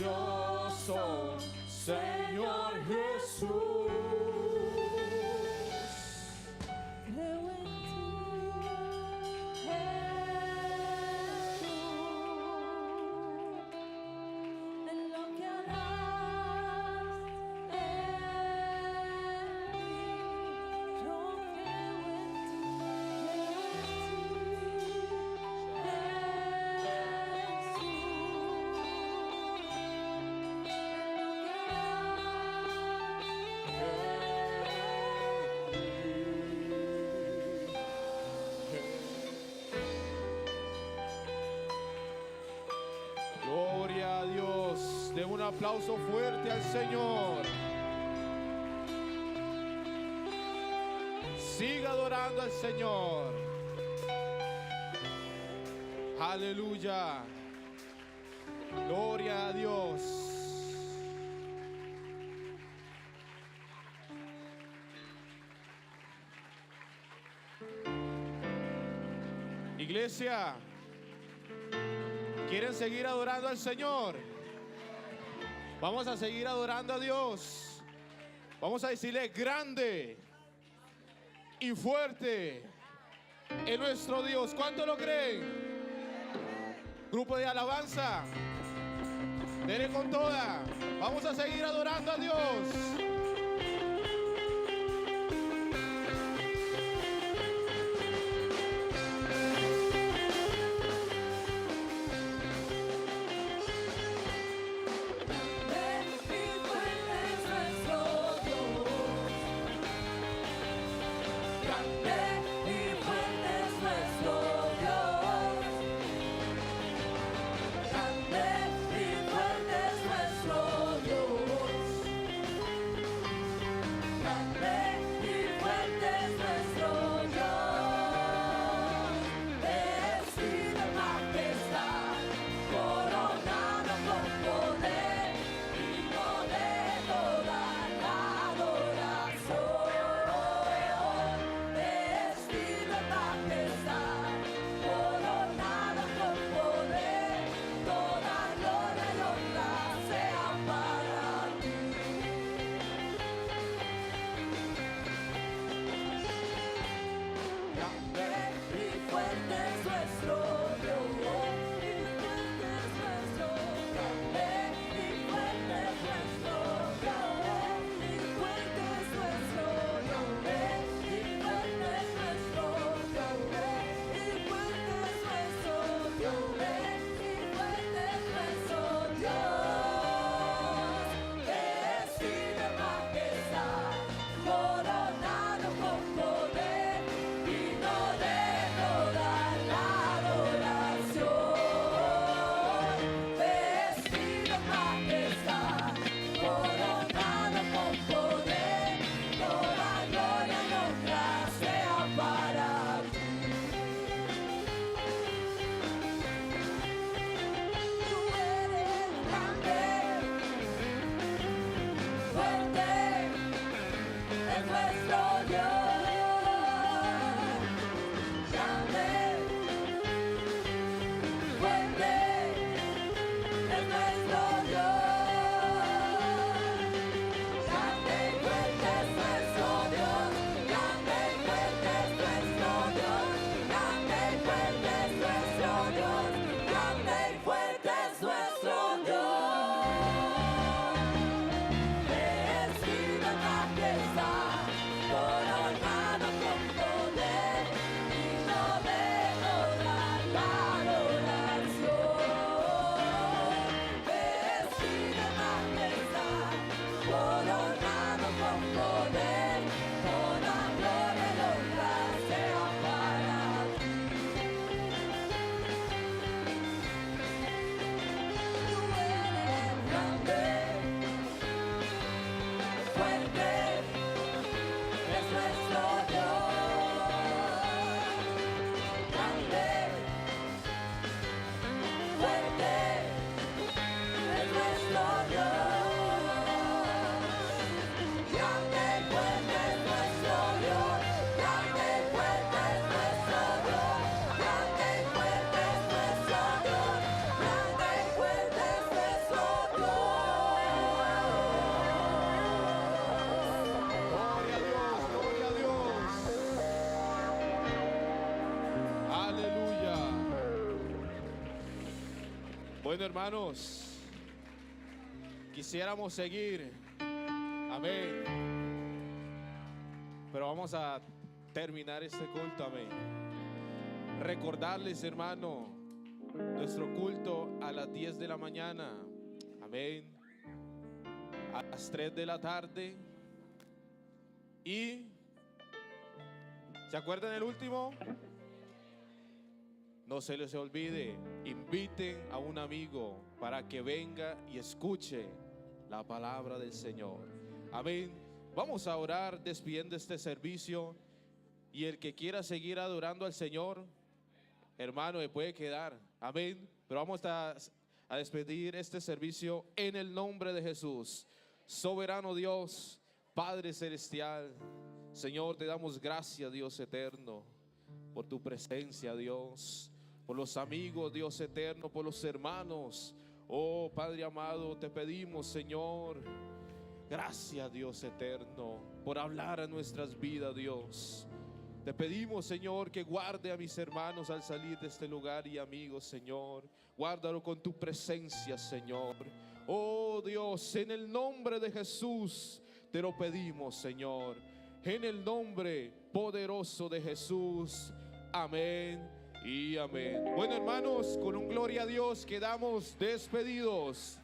S1: Precioso Señor Jesús.
S2: Creo en ti, Jesús, en lo que harás en mí. Yo creo en ti, creo en ti, Jesús, en lo que harás en
S1: Gloria a Dios. Den un aplauso fuerte al Señor. Siga adorando al Señor. Aleluya. Gloria a Dios. Iglesia, ¿quieren seguir adorando al Señor? Vamos a seguir adorando a Dios. Vamos a decirle grande y fuerte es nuestro Dios. ¿Cuánto lo creen? Grupo de alabanza. Denle con toda. Vamos a seguir adorando a Dios.
S2: Grande y fuerte es nuestro Dios. Grande y fuerte es nuestro Dios. Grande y fuerte es nuestro Dios.
S1: Bueno, hermanos, quisiéramos seguir. Amén. Pero vamos a terminar este culto. Amén. Recordarles, hermano, nuestro culto a las 10 de la mañana. Amén. A las 3 de la tarde. Y, ¿se acuerdan el último? No se les olvide, inviten a un amigo para que venga y escuche la palabra del Señor. Amén. Vamos a orar despidiendo este servicio. Y el que quiera seguir adorando al Señor, hermano, se puede quedar. Amén. Pero vamos a, a despedir este servicio en el nombre de Jesús. Soberano Dios, Padre Celestial, Señor, te damos gracias, Dios eterno, por tu presencia, Dios, por los amigos, Dios eterno, por los hermanos. Oh Padre amado, te pedimos, Señor, gracias, Dios eterno, por hablar a nuestras vidas, Dios. Te pedimos, Señor, que guarde a mis hermanos al salir de este lugar y amigos, Señor. Guárdalo con tu presencia, Señor. Oh Dios, en el nombre de Jesús te lo pedimos, Señor. En el nombre poderoso de Jesús. Amén y amén. Bueno, hermanos, con un gloria a Dios quedamos despedidos.